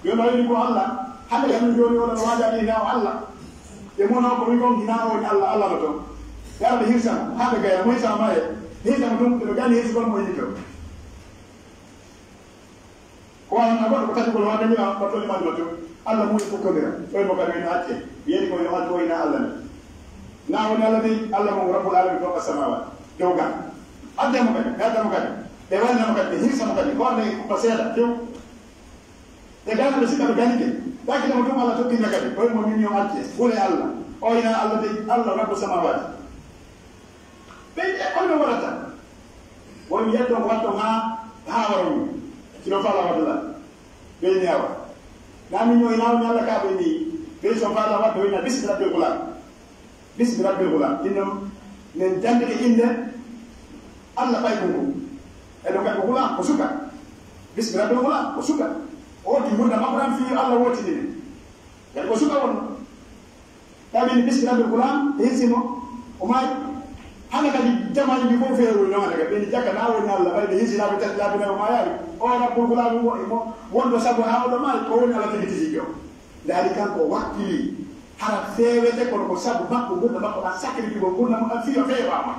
Yo Allah wini ko Allah, hande kam jooni oɗon waajaade hinaa o Allah. E mono ko wi kon hinaa o woni Allah, Allah no toon. Yara ɓe hirsan, haa ɓe gaya, mo hirsan maaye. Ɓe hirsan ɗum, ɓe gani hirsugol mo yimɓe o. Ko waawna goɗɗo ko tati ko waawde ni, ko toni man ɗum. Allah mum e fokkondira. Ɗoy mo kadi wino acce. Yeeni ko yo acce o hinaa Allah ni. Na woni Allah ni, Allah mo Rabbul Alamin fawqa samawat. Dow gal. Adde mo kadi, gadda mo kadi. Ɓe walla mo kadi, ɓe hirsa mo kadi. Ko wonde ko seeɗa, few. E gana ɓe sikka ɓe ganike. Dakile mo tun Allah tokkinta kadi. Koye mo min yo acce. Ɓure Allah. O ina Allah de, Allah Rabbu samawati. Ɓe e kono waɗata. Woni yeddo ko watto ha, ha wara woni. Sino fala wadda la. Ɓe ni awa. Na min yo ina woni Allah ka ɓe ni. Ɓe so fala wadda woni bismillah ɓe kula. Bismi Rabbil Ghulam. Ɗin non, min janngike innde Allah ɓay ɗum ɗum. E ɗum kadi ko ghulam, ko suka. Bismi Rabbil Ghulam, ko suka. O wonti ngurndan makko tan fii Allah wootini min. Kadi ko suka wonno. Tawi ni Bismi Rabbil Ghulam, e hisimo, o maayi. Hana kadi jamaani ndi fof feewi non hana kadi. Ɓe ni jakka na woni Allah, ɓay ɓe hisi laabi tati, laabi nayi o maayaali. O Rabbul Ghulam mo, mo wonɗo sabu haa oɗo maayi, ko woni Allah tigi tigi o. Ndaari kanko o wakkili. Hara feewete, kono ko sabu makko, ngurndan makko ɗan, sacrifice ngurndan makko ɗan, fii o feewaama.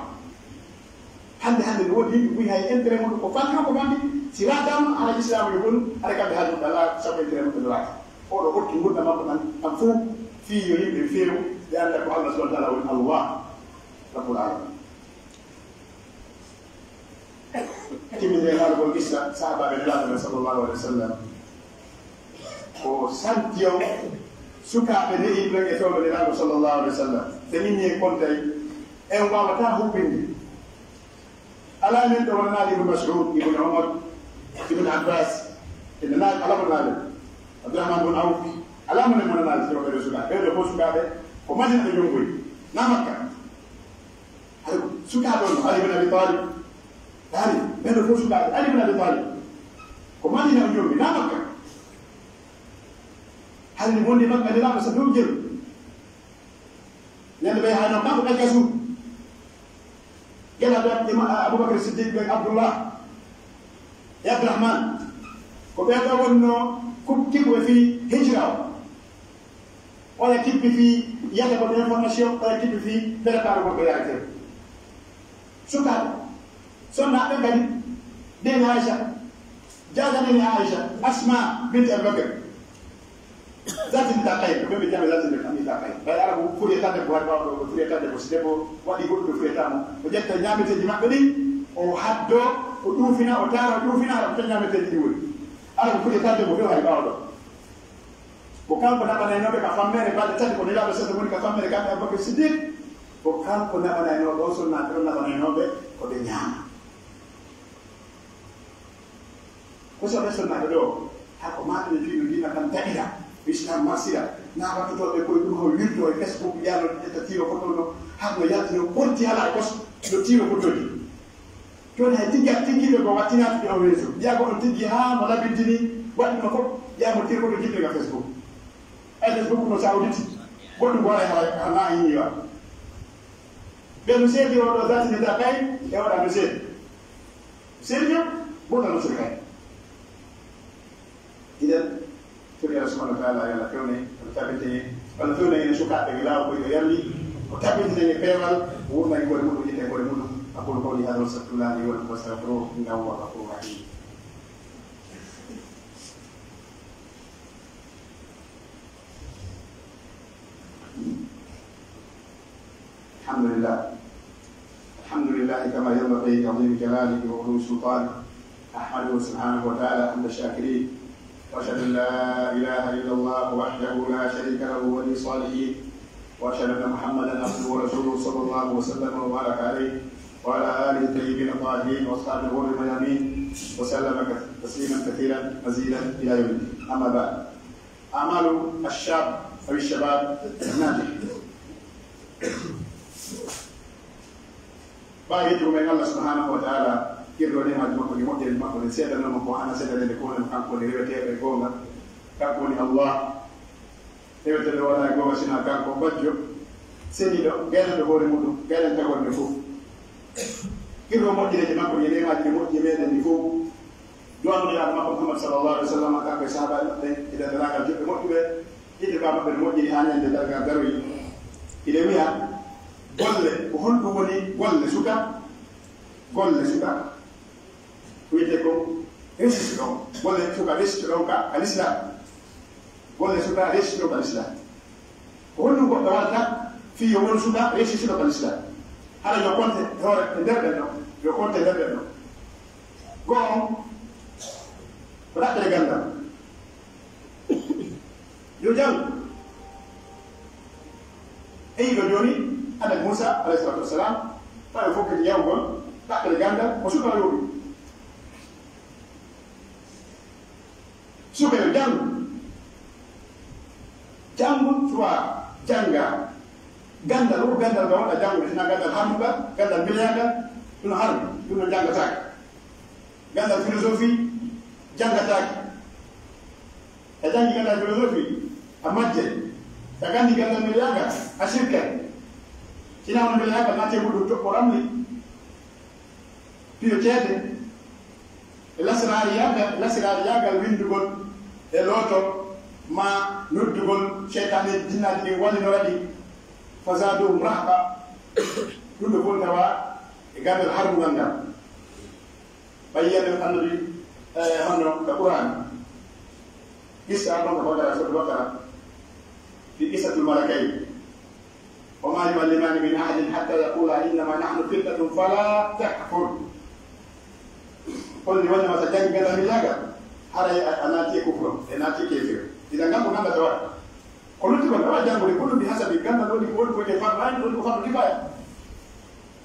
Hannde, hannde no woodi yimɓe buy hay intérêt muɗum ko fanɗi on ko fanɗi, si laataama hara Islaamu yo bonu, hara kamɓe haaju muɓɓe alaa, sabu intérêt muɓɓe no laati. Oo ɗoo ɓotti ngurndan makko ɗan, ɗan fow, fii yo yimɓe feewu, ɓe annda ko Allah subhanahu wa ta'ala woni Allah, Rabbul Alamin. Timmindiren haalugol qissa sahaabaaɓe Nelaaɗo men sallallahu alaihi wa sallam. Ko santi on sukaaɓe ne'i ɓen e fewndo Nelaaɗo sallallahu alaihi wa sallam. Ɓe inni e kontay, en waawataa huɓɓinde. Alaa men ɗo wonanaali Ibnu Mas'ud, Ibnu Umar, Ibnu Abbas, ɓe nanaali, alaa mo nanaali. Abdurrahman bun Awf, alaa mo nanaali, si ɓe ɗo sukaaɓe. Ɓee ɗoo fow sukaaɓe, ko Madina ɓe jonngoyi, naa Makka. Hari ko sukaaɓe on, Ali ibn Abi Talib. Hari, ɓen ɗoo fow sukaaɓe, Ali ibn Abi Talib. Ko Madina o joomi, naa Makka. Hari ni wonde Makka, Nelaaɗo sa dow jelu. Ñande ɓe hayno kanko ɗacca suudu. Gila ɓe Ima-, Abubakar Siddiq ɓe Abdullah e Abdurrahman. Ko ɓen ɗoo wonno kukkiɓe fii hijra o. Oya kippi fii yata ko information, oya kippi fii préparé ko ɓe yaade. Sukaaɓe, sonnaaɓe kadi, nene Aisha, jaaja nene Aisha, Asma bint Abi Bakr. Zaati nitaa-, kay, ko ɓe ɓe jami zaati nitaa-, kay. Ɓay Arabu furi e tan debbo, hari ɓaawo ɗoo, ko furi e tan debbo, si debbo waɗi goɗɗum, furi e tan mo. O ƴetta ñaameteeji maɓɓe ɗin, o haddoo, o ɗuufina, o taara, o ɗuufina, hara ko ton ñaameteeji ɗin woni. Arabu furi e tan debbo, few hari ɓaawo ɗoo. Ko kanko naɓanaynooɓe ka fammeere balɗe tati, ko Nelaaɗo sallallahu alaihi wasallam woni ka fammeere kamɓe Abubakar Siddiq. Ko kanko naɓanaynoo ɗoo sonnaaɓe ɗon naɓanaynooɓe ko ɓe ñaama. Ko so ɓe sonnaaɓe ɗoo, haa ko maata ɓe fii no diina kan taƴira, Islam marsira, naa wattotooɓe koye ɗum haw wirtoo e Facebook, yaano ƴetta tiiro foto no, haa no yaltino porti alaa e kos, no tiiro fotooji. Jooni hay tiggi, tiggiiɓe ko wattinaaki ɗo weesu. Mbiyaa ko on tiggi haa mo labintini, waɗi no fof, yaa mo tir ko ɓe jiɗde ka Facebook. Ay Facebook no sa udditi, goɗɗum ko waɗa haa, haa na yiwa. Ɓe no seedi o ɗo zaati ne da kay, e waɗa no seedi. Seedi yo, goɗɗo no seedi kay. Idan, Turi Allah subhanahu wa ta'ala, yo Allah fewne, Allah tabitine, Allah fewne en sukaaɓe e laawol ko yo yalli, o tabitine e peewal, o wurna e hoore muɗum, yiɗde e hoore muɗum. أقول قولي هذا وأستغفر الله لي ولكم فاستغفروه إنه هو الغفور الرحيم. الحمد لله. الحمد لله كما ينبغي لعظيم جلاله وعلو سلطانه. أحمده سبحانه وتعالى حمد الشاكرين. وأشهد أن لا إله إلا الله وحده لا شريك له ولي الصالحين. وأشهد أن محمدا عبده ورسوله صلى الله وسلم وبارك عليه وعلى آله الطيبين الطاهرين وأصحابه الغر الميامين وسلم تسليما كثيرا مزيدا إلى يوم الدين. أما بعد. أعمال الشاب أو الشباب الناجح. Ɓaawo yettugo men Allah subhanahu wa ta'ala, kirro neemaaji makko ɗi moƴƴere makko ɗen, seedanoo mo ko hana seedanede ko woni kanko woni reweteeɗo e goonga, kanko woni Allah. Reweteeɗo wonaa e goonga sinaa kanko, bajjo, seniiɗo, gaynanɗo hoore muɗum, gaynantagol nde fof. Kirro moƴƴereeji makko e neemaaji ɗi moƴƴi meɗen ɗi fof. Du'aanoo Nelaaɗo makko Muhammad sallallahu alaihi wa sallam, kanko e sahaabaaɓe maɓɓe, e denndaangal juɓɓe moƴƴuɓe, yiɗde ka maɓɓe no moƴƴiri haa ñande darngal daroyi. Hiɗen wi'a, golle, ko honɗum woni golle suka? Golle suka. Ko wi'etee ko resisde ɗon. Golle suka resisde ɗon ka, ka Lislaam. Golle suka resisde ɗon ka Lislaam. Ko honɗum goɗɗo waɗata fii yo won suka resisde ɗon ka Lislaam? Hara yo konte e hoore e nder ɗen ɗon. Yo konte e nder ɗen ɗon. Go'o on, ko ɗaɓɓere ganndal. Yo janngu. E yiɗo jooni, Annabi Muusa, alayhi salaatu wa salaam, tawi fof kadi yawgol, ɗaɓɓere ganndal, ko suka yooɓi. Suka yo janngu. Janngu, suwa jannga. Ganndal, wo ganndal ngal waɗa janngude, sinaa ganndal harmungal, ganndal mbileyangal, ɗum no harmi, ɗum no janngataake. Ganndal philosophie, janngataake. A janngi ganndal philosophie, a majjay. A ganndi ganndal mbileyangal, a sirkay. Sinaa won mbileyangal, naatee muɗum toɓɓo ramli. Piyo ceede e lasraariyaagal, lasraariyaagal winndugol e looto, maa noddugol seytaane jinnaaji ɗin wallinora ɗi, fa zaaduhum rahaqa. Ɗum ɗo fof tawa e gandal harmungal ngal. Ɓay yiyande annabi, eh, honno ka Qur'an. Qissa ɗon ko Baqara, sura Baqara. Fi qissatil malakayn. وما يعلمان من أحد حتى يقولا إنما نحن فتنة فلا تكفر. Holli wonde ma sa jangi gandal mi laga, haray a, a naati e kufru, e naati e kefir. Idan ngal ko ganda tawata. Ko lutti kon, awa jangude, ko ɗum bi hasabi, gandal woni ko woni ko e fardu ayn, woni ko fardu kifaya.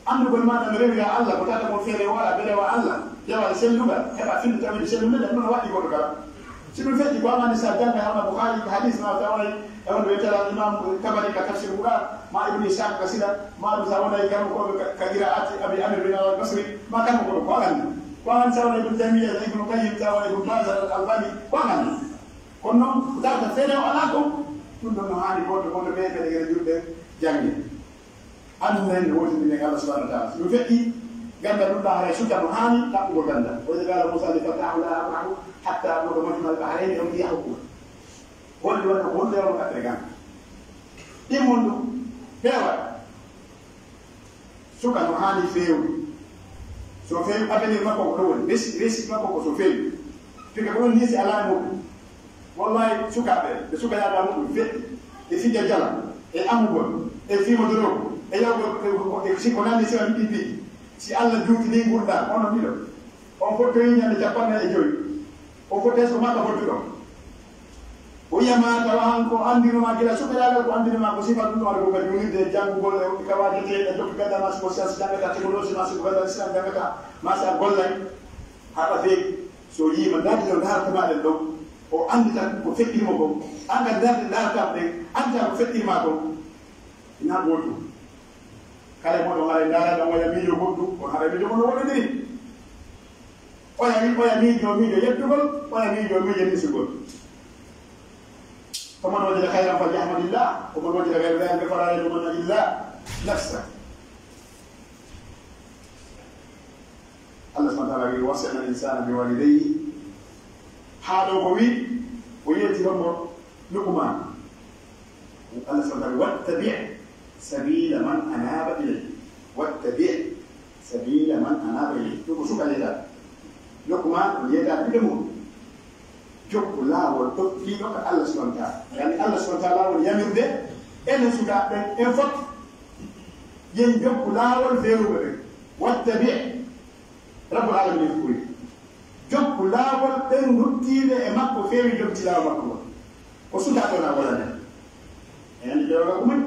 Anndugol maaɗa no rewira Allah, ko tata kon feere wala, ɓe rewa Allah, dewal sellungal, heɓa findi tawinde sellunde, ɗum no waɗi goɗɗo kala. Si ɗum feƴƴi, ko amani sa jannga Imam Bukhari, ko hadis ma taway, e wonde wiyetee Imam Tabari ka Tafsir Qur'an, ma Ibn Ishaq ka Sira, ma ɗum sa wonay kammo ko ka, ka qiraati Abi Amir bin Al Basri, ma kammo ko ko anndi. Ko anndi sa wonay Ibn Taymiyyah, Ibn Qayyim, sa wonay Ibn Baz, Al Albani, ko anndi. Kono noon, ko tawata feere o alaa kon, ɗum ɗon no haani goto goto ɓe ɓe ɗe julɓe jannge. Anndu men no wontindiri e Allah subhanahu wa ta'ala. Si ɗum feƴƴi, ganda ɗum ɗa haray suka no haani ɗaɓɓugol ganda. Wa idh qala Musa li fatahu la abrahu hatta abluga majma al bahrayni aw amdiya huquba. Holli wonde ko wonde on kaɓɓe ganda. Ɗimmon ɗum, feewat. Suka no haani feewde. So feewi, avenir makko ko ɗo woni. Resi-, resi makko ko so feewi. Fika ko ɗum ni si alaa e muɗum. Wallahi, sukaaɓe, ɓe suka yaada muɗum feƴƴi. E fija jala, e amugol, e fima dorogu, e yawgol, e, e, e, si ko nanndi si on ɓiɓɓe. Si Allah juutini ngurndan, onon ɗiɗo. On fottoyi ñande cappanɗe e jowi. On fottay ko makka fottuɗo. O wiya ma tawa han ko anndino ma gila sukaraagal, ko anndino ma ko sifa ɗum ɗo, aɗa ko ka juulirde e janngugol e ka waajete e jokki ganda ma, si ko science janngata, technologie ma, si ko ganda Islam janngata, ma si a gollay. Haɓa feewi, so yiima ndaarde ɗo ndaarata ma ɗen ɗon, o anndita ko feƴƴiri mo kon, an kadi ndaarde ndaarata ɗen, anndita ko feƴƴiri ma kon. Ina gootum. Kala e moɗon haray ndaara ɗan waya miijo goɗɗum, kono haray miijo mon no woɗɗondiri. Oya wi-, oya miijo miijo yeddugol, oya miijo miijo nisugol. فمن وجد خيرا فليحمد الله، ومن وجد غير ذلك فلا يلومن إلا نفسه. Allah subhanahu wa ta'ala wi, ووصينا الإنسان بوالديه. Haa ɗo ko wi, o yewti hombo? Luqman. Allah subhanahu wa ta'ala wi, واتبع سبيل من أناب إلي. واتبع سبيل من أناب إلي. Ɗum ko suka yeetaa. Luqman on yeetaa ɓiɓɓe mum. Jokku laawol tokkiiɗo ka Allah subhanahu wa ta'ala. Yani Allah subhanahu wa ta'ala woni yamirde enen sukaaɓe ɓen, en fof. Yen jokku laawol feewuɓe ɓen. واتبع. Rabbul Aalamiin ko wi. Jokku laawol ɓen ruttiiɓe e makko feewi jokki laawol makko ngol. Ko sukaaɓe on a wonani. En anndi ɓe waɗa ko moƴƴi.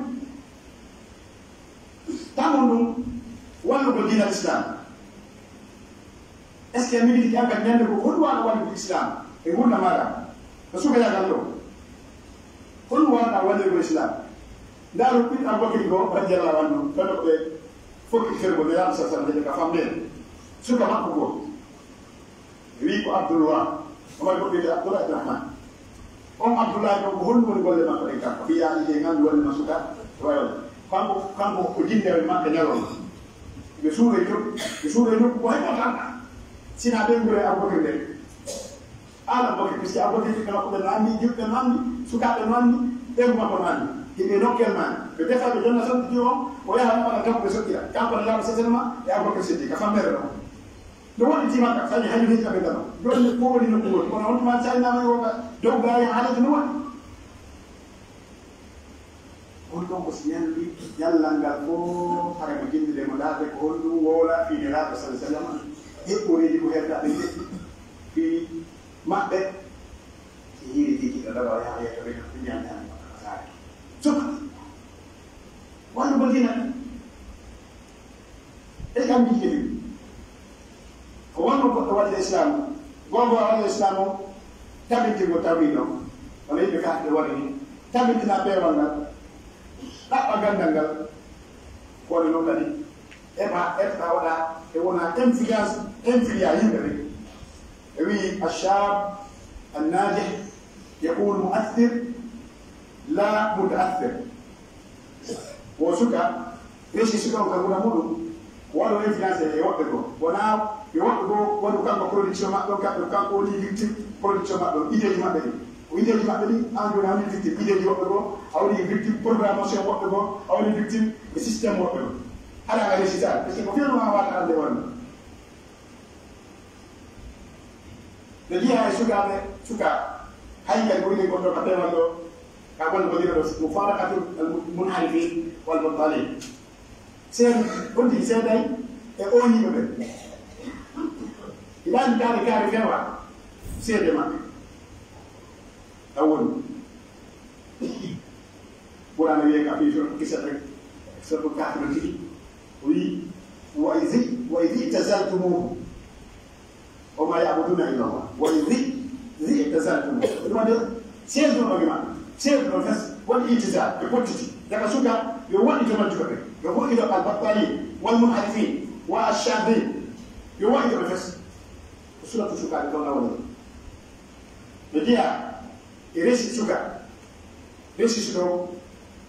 Tamon ɗum wallugol diina Islam. Est-ce que a miijii an kadi ñande ko honɗum wona wallude Islam e ngurndan maaɗa? Ko sukayaagal ɗo. Honɗum wonata wallirgol Islam? Ndaaru ɓiɗɗo Abubakar ko radiyallahu anhu, kono ko ɓe fokki fergo Nelaaɗo sallallahu alaihi wasallam ka famɗere. Suka makko ko. Wi ko Abdullah. Omar ko ɓiyde Abdullah ibn Rahman. On Abdullah ɗon ko honɗum woni golle makko ɗen kam? Ko ɓiya ide ngal woni ma suka wayol. Kanko, kanko ko jinde e makka ñalol. Ɓe suuɗo e jokku, ɓe suuɗo e nokku ko hay ko tan. Sina ɓe ngure Abubakar ɓe. Ala Abubakar, puisque Abubakar ɓiɓɓe makko ɓe no anndi, juɓɓe no anndi, sukaaɓe no anndi, ɓeyngu makko no anndi. Hiɓe nokkel maani. Ɓe defa ɓe jonna santi on, o yaha ɓe ɓaɗa taw ɓe sottira. Kanko ne laaɓa sesenma e Abubakar Siddiq, ka famɗere ɗon. No woɗɗitii makka, sabi hay hejjita ɓe dano. Jooni ko woni nokku ngol. Kono on tuma China no wonta dow gaari haalata no waɗi. On ɗon ko si ñalli ñallal ngal fof, hara mo jindide mo ndaarde ko honɗum wowla fii Nelaaɗo sallallahu alaihi wasallam. Heɓɓoreeji ko herɗaaɓe njeɗɗi fii maɓɓe. Si hiiri tigi ɗo daga o yaha yeeso ɓe ɗum ñande hande makka fasaare. Suka. Wallugol diina. E kam jikki ɗin. Ko wonno goɗɗo waɗde Islam, gooto waɗde Islam o, tabintingol tawhiid o, wano yimɓe kaaɗuɓe waɗi ni, tabintina peewal ngal, ɗaɓɓa ganndal ngal, ko waɗi noon kadi, eɓa, eɓta waɗa, e wona influence, influence yimɓe ɓe. E wi'i, الشاب الناجح يكون مؤثر لا متأثر. Wo suka, resi suka on ka guna muɗum, waɗo influence e woɓɓe goo. Wonaa yo woɓɓe goo waɗu kanko production maɓɓe on, kamɓe kanko woni victime production maɓɓe on, ideeji maɓɓe ɗin. Ko ideeji maɓɓe ɗin, an jooni a woni victime ideeji woɓɓe goo, a woni victime programmation woɓɓe goo, a woni victime e système woɓɓe goo. Haɗa ka réussite, parce que ko fewndo ma wata hande wonde. No jeyaa e sukaaɓe, suka, hay kadi ko wiɗen kon ɗo ka peewal ɗo, ka golle ko dina ɗo, mufaraqatul munharifin wal battalin. Seed-, on tigi seeday e ooñiiɓe ɓen. Hiɗa anndi kaari kaari fewa seede maɓɓe. Ɗan woni. Qur'aana wi'ay ka fii suratu Kisas rek, suratu Kahfi no tigi. O wi'i, "Wa idh, wa idh i'tazaltumuhum." O ma ya'buduna illa Allah. Wa idh, idh i'tazaltumuhum. Ɗum waɗi seeduno e maɓɓe. Seeduno fes, waɗi i'tizal, ɓe pottiti. Daga suka, yo waɗɗito majjuɓe ɓe. Yo waɗɗito al-battalin, wal munharifin, wa ash-shadhin. Yo waɗɗito ɓe fes. Ko suratu Sukaaɓe ɗon awani. No jeyaa e resi suka. Resi suka o,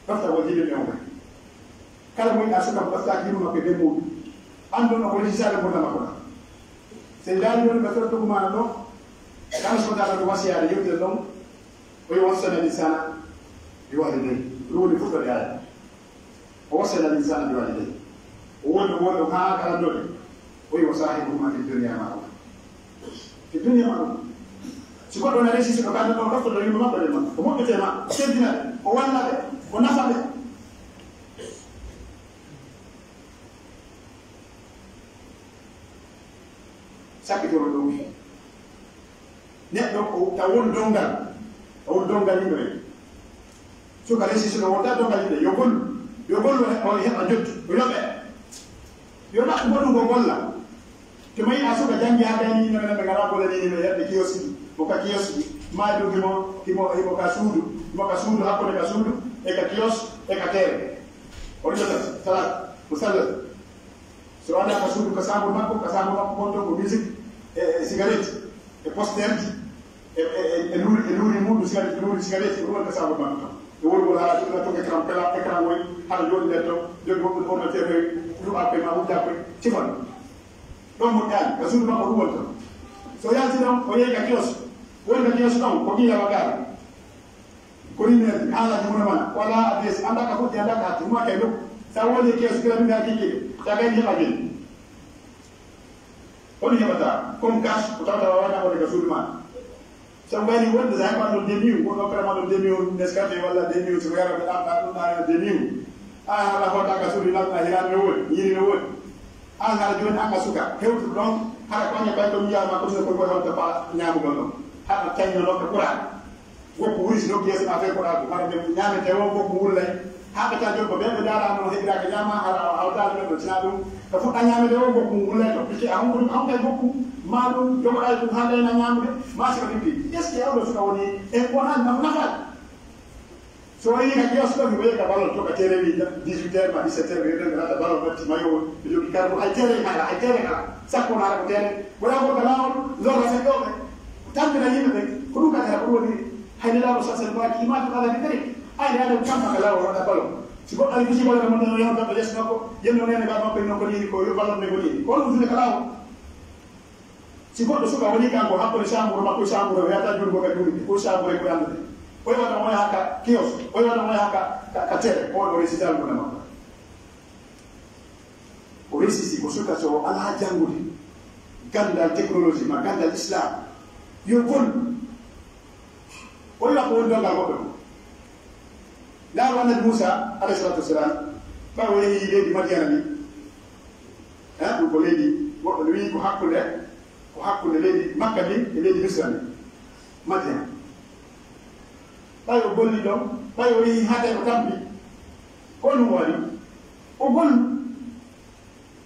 ɗoftagol yimɓe ɓe on kadi. Kala mo yiɗaa suka mo ɗoftaaki yimɓe makko e nder muuɗum. Anndu no ko resi saare ngurndan makko ɗan. So en ndaari ɗon, ɓe fewndo ɗum maana ɗon. Kala so taala ɗum wasiyaare yewtere ɗon. O yo wassana linsana bi walidayhi. Ɗum woni fuɗɗoode aaya. O wassayna al-insaana bi waalidayhi. O woni, o woni, o haa ka lanndode. O wi'i, "Wa saahibuhumaa fi dunya ma'ruufa." Fi dunya ma'ruufa. Si goɗɗo na resi, si ɗo kanndano, ɗoftoto yimɓe makko, ɗe makko. O moƴƴete ma, o teddina ɓe, o walla ɓe, o nafa ɓe. Sakkitoro ɗum. Neɗɗo o, taw won donngal, taw won donngal yimɓe ɓen. Suka resi, suka wonta donngal yimɓe, yo gollu, yo gollu, o heɓa joddi, o yoɓe. Yo ɗaɓɓu goɗɗum ko golla. Tuma yi'a suka janngi haa gayni yimɓe ɓen ɓe ngalaa golle ni, yimɓe heɓɓe kioski, mo ka kioski, maa ɗum himo, himo, himo ka suudu, himo ka suudu, hakkunde ka suudu, e ka kiosk, e ka teere. O ɗiɗo tati, salat, musallas. So wonaa ka suudu, ka saamuru makko, ka saamuru makko wonto ko musique, e, e cigarette, e posterji, e, e, e, e luuri, e luuri muuɗum cigarette, luuri cigarette, ko ɗum woni ka saamuru makko ton. E worgol haa ɗum na toon écran plat, écran woy, hara jooɗi nder ton, jooɗi woɓɓe ordinateur heewi, luɓaa koye maa, wujjaa koye, cifan. Ɗon moƴƴaani, ka suudu makko ɗum woni ton. So yalti ɗon, o yehi ka kiosk, woni ka kiosk ɗon, ko ɓiya wa gaara. Ko rimee haalaaji mun e mana, wala adresse, anndaa ka fuɗɗi, anndaa ka hatti, ɗum waɗi kay nokku. Sa woni e keesu, kila min haa kiikiiɗe, sa gayni heɓa gel. Ko ɗum heɓata, comme cash, ko tawata waawataa wonde ka suudu maa. Sabu wayni wonde sa heɓan ɗon demi, wonno kala ma ɗon demi on Nescafe walla demi on, si ko yarata ɗan, ɗan, ɗum ɗan demi on. A, hala hoota ka suudu, nan a hiraani no woodi, yiiri no woodi. An hara jooni an a suka, hewtuɗo ɗon, hara ko an e ɓay ɗon yiyaama ko ɗum ko wonta fa ñaamugol ɗon. Haɗa tañno ɗon ka Qur'an. Gokku wuri si nokki yeeso maa fee ko ɗaa ko, hara ɓe ñaamete o gokku wullay. Haa ɓe tan jokko ɓe ɓe daara no heɓiraaka ñaama, hara o hawtaali ɓe ɗo tina ɗum. Ka fuɗɗa ñaamete o gokku wullay to, pice a honko ɗum, honko e gokku, maa ɗum jogoɗaa ɗum haa gayna ñaamude, maa si ko ɗimɗi. Est-ce que oɗo suka woni e ko han nam nafal? So o yii ka kiosk ɗo, mi wayi ka ballon to ka télé wi dix-huit heures ma dix-sept heures, wi ɗen rata ballon ɓe tima yo ɓe jogi karbu, ay télé kala, ay télé kala. Sakko na ko télé. Wala ko ka laawol, lorra sen ɗo ɓe. Tampina yimɓe ɓe, ko ɗum ka tara ko ɗum woni, hay ne laawol sa sen ba ki ma to kala ni kadi. Ay ne adam kamma ka laawol waɗa ballon. Si goɗɗo ari bisi ballon mo no yawta to les makko, yenno nene ba makko no ko ni ko yo ballon ne ko ni. Ko ɗum ka laawol. Si goɗɗo suka woni kanko, hakkunde saamuru makko e saamuru, o yahata juulgo ka juulde, ko saamuru ko anndude. Koy wata mo yaha ka kiosk, koy wata mo yaha ka, ka, ka télé, ko ɗo récital mo makko. O réussi ko suka so o alaa janngude, ganndal technologie ma, ganndal Islam, yo gollu. O wi'a ko woni donngal goɗɗo ɗum. Ndaaru Annabi Muusa, alayhi salaatu wa salaam, ɓay o yehi leydi Madiyana ni. Eh, ɗum ko leydi, goɗɗo no wi'i ko hakkunde, ko hakkunde leydi Makka ndin e leydi Misra ndin. Madiyana. Ɓay o golli ɗon, ɓay o yehi haa tawi o tampi. Ko ɗum o waɗi? O gollu.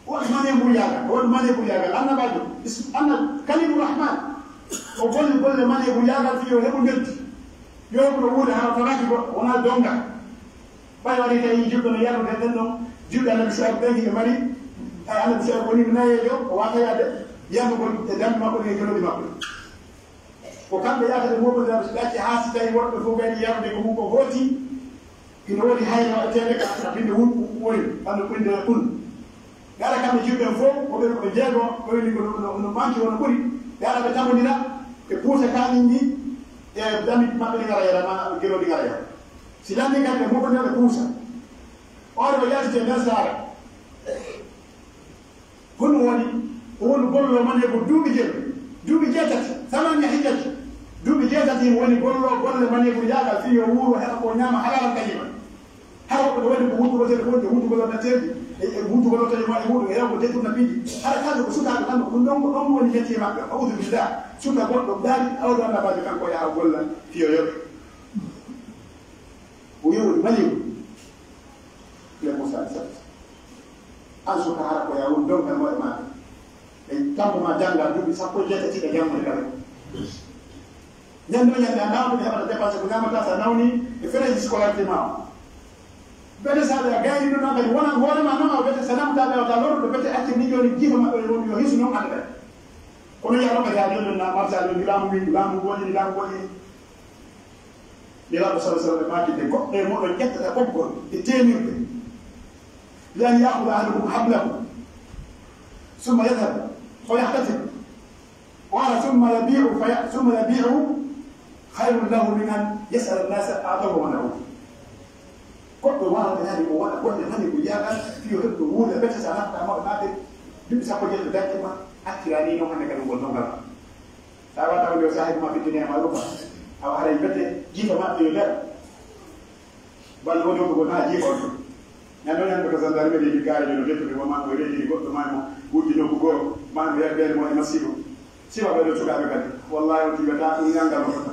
Waɗi mane buryaagal, waɗi mane buryaagal, annabaajo, is-, anna-, Kalimu Rahman. O golli golle mane buryaagal fii yo heɓu ngeldi. Yo heɓu no wuude hara tanaaki goɗɗo, wonaa donga. Ɓay waɗi tawi julɓe no yarude ɓen ɗon, julɓe Annabi Shu'ayb ɓen hiɓe mari, ay Annabi Shu'ayb woni nayeejo, o waata yaade, yamugol e dambi makko ɗin e jololi makko ɗin. Ko kamɓe yahata ɓe moɓondiraaɓe, so ɓe acci haa si tawi woɗɓe fof gayni yarude ko mun ko hooti, hino woodi hayre waɗeteende ka, ka binnde wun, wun, woni, ɓandu binnde un. Ɓe ara kamɓe julɓe ɓen fof, ko ɓe, ko ɓe jeego, ko woni ko no, no, no manki wona ɓuri. Ɓe ara ɓe tabondira, ɓe puusa kaañin ɗin, E dami maɓɓe ɗi ngara yara, ma gelo ɗi ngara yara. Si landi kadi ɓe moɓo nder ɓe puusa. Ɓawde o yalti e nder saare. Honɗum woni? O woni gollo maneego duuɓi jeego, duuɓi jeetati, samaniya hijjati. Duuɓi jeetati woni gollo golle maneego yaagal fii yo wuuro heɓa ko ñaama halaalan tayyiban. Hara woɓɓe no waɗi ko wuttugol telefoŋ, e wuttugol ordinateur, e, e wuttugol otoji maɓɓe, e wuttugol, e yawgol détourné piiji. Hara kamɓe ko sukaaɓe, kamɓe ko ɗon, ko ɗon woni métier maɓɓe. A'uudu billah. Suka goɗɗo daari, awdo annabaajo kanko yaha o golla, fii o yoɓe. O yewi maliw. Ɓe Muusaa alayhi salaam. An suka hara ko yaa woni dongal mo e maaɗa. Ɓe tambo ma jannga duuɓi sappo e jeetati ɓe janngude kala. Ñande o ñande a nawni ɓe heɓata dépense ko ñamata sa nawni e frais scolarité ma o. Bete sa ɓe a gayni ɗum an kadi wonan hoore ma non a bete sa namuta ɓe wata lorɗo bete accir ni joni jiifa maɓɓe woni yo hisu non anda kadi. Kono yaa ɗo kadi a joni na marsa joni laamu wi laamu goɗi laamu goɗi. Nelaaɗo sala sallam e maaki de goɗɗo e moɗon ƴettata ɓoggol e teemirɗe. Li an yaakuda ahadukum hablahu summa yadhhab fa yahtatib. Qala summa yabi'u fa ya- summa yabi'u khayrun lahu min an yas'ala an-nasa a'tawhu wa mana'uhu. Goɗɗo waawata yaade o waɗa golle mani ko yagal fii o heɓa wuurde bete sa natta maɓɓe maɓɓe duuɓi sappo jeetati dañde ma accira ni non hannde kadi ngol nongal ma. Sa wata wonde o saahibu ma fittini ma rufa awa haray bete jiifa maɓɓe yo nder. Walla woni on ko gonaa jiifa on. Ñande on ñande ko gendarmerie ji gaare no dettude woma ko reediri goɗɗo ma mo wujji nokku goo ma mo yerbeede mo e masiibo. Siwa ɓe ɗo sukaaɓe kadi wallahi on tiwata ɗum ñanngal no fota.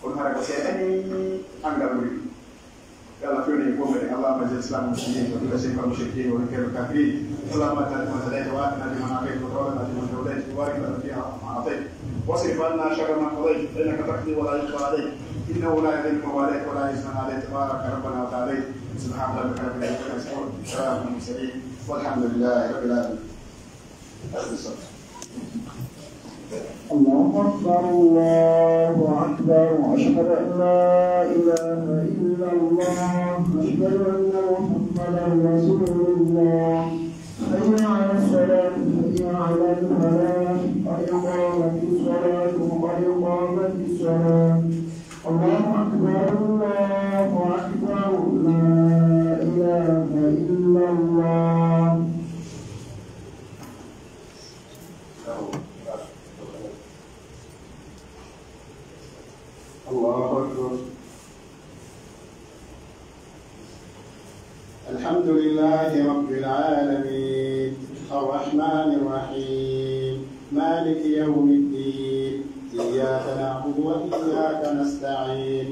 Kono hara ko seeɗani anngal ɓuri ɗum. Yo Allah fewne en fof meɗen. اللهم اعز الإسلام والمسلمين وأذل الشرك والمشركين ودمر الكافرين. اللهم آتنا فيمن هديت وعافنا فيمن عافيت وتولنا فيمن توليت وبارك لنا فيما أعطيت واصرف عنا شر ما قضيت فإنك تقضي ولا يقضى عليك إنه لا يذل من واليت ولا يعز من عاديت تبارك ربنا وتعاليت. سبحان ربك رب العزة عما يصفون وسلام على المرسلين والحمد لله رب العالمين. الله أكبر، الله أكبر. أشهد أن لا إله إلا الله. أشهد أن محمدا رسول الله. حي على الصلاة، حي على الفلاح. قد قامت الصلاة، قد قامت الصلاة. الله أكبر، الله أكبر. لا إله إلا الله. الله أكبر. الحمد لله رب العالمين. الرحمن الرحيم. مالك يوم الدين. إياك نعبد وإياك نستعين.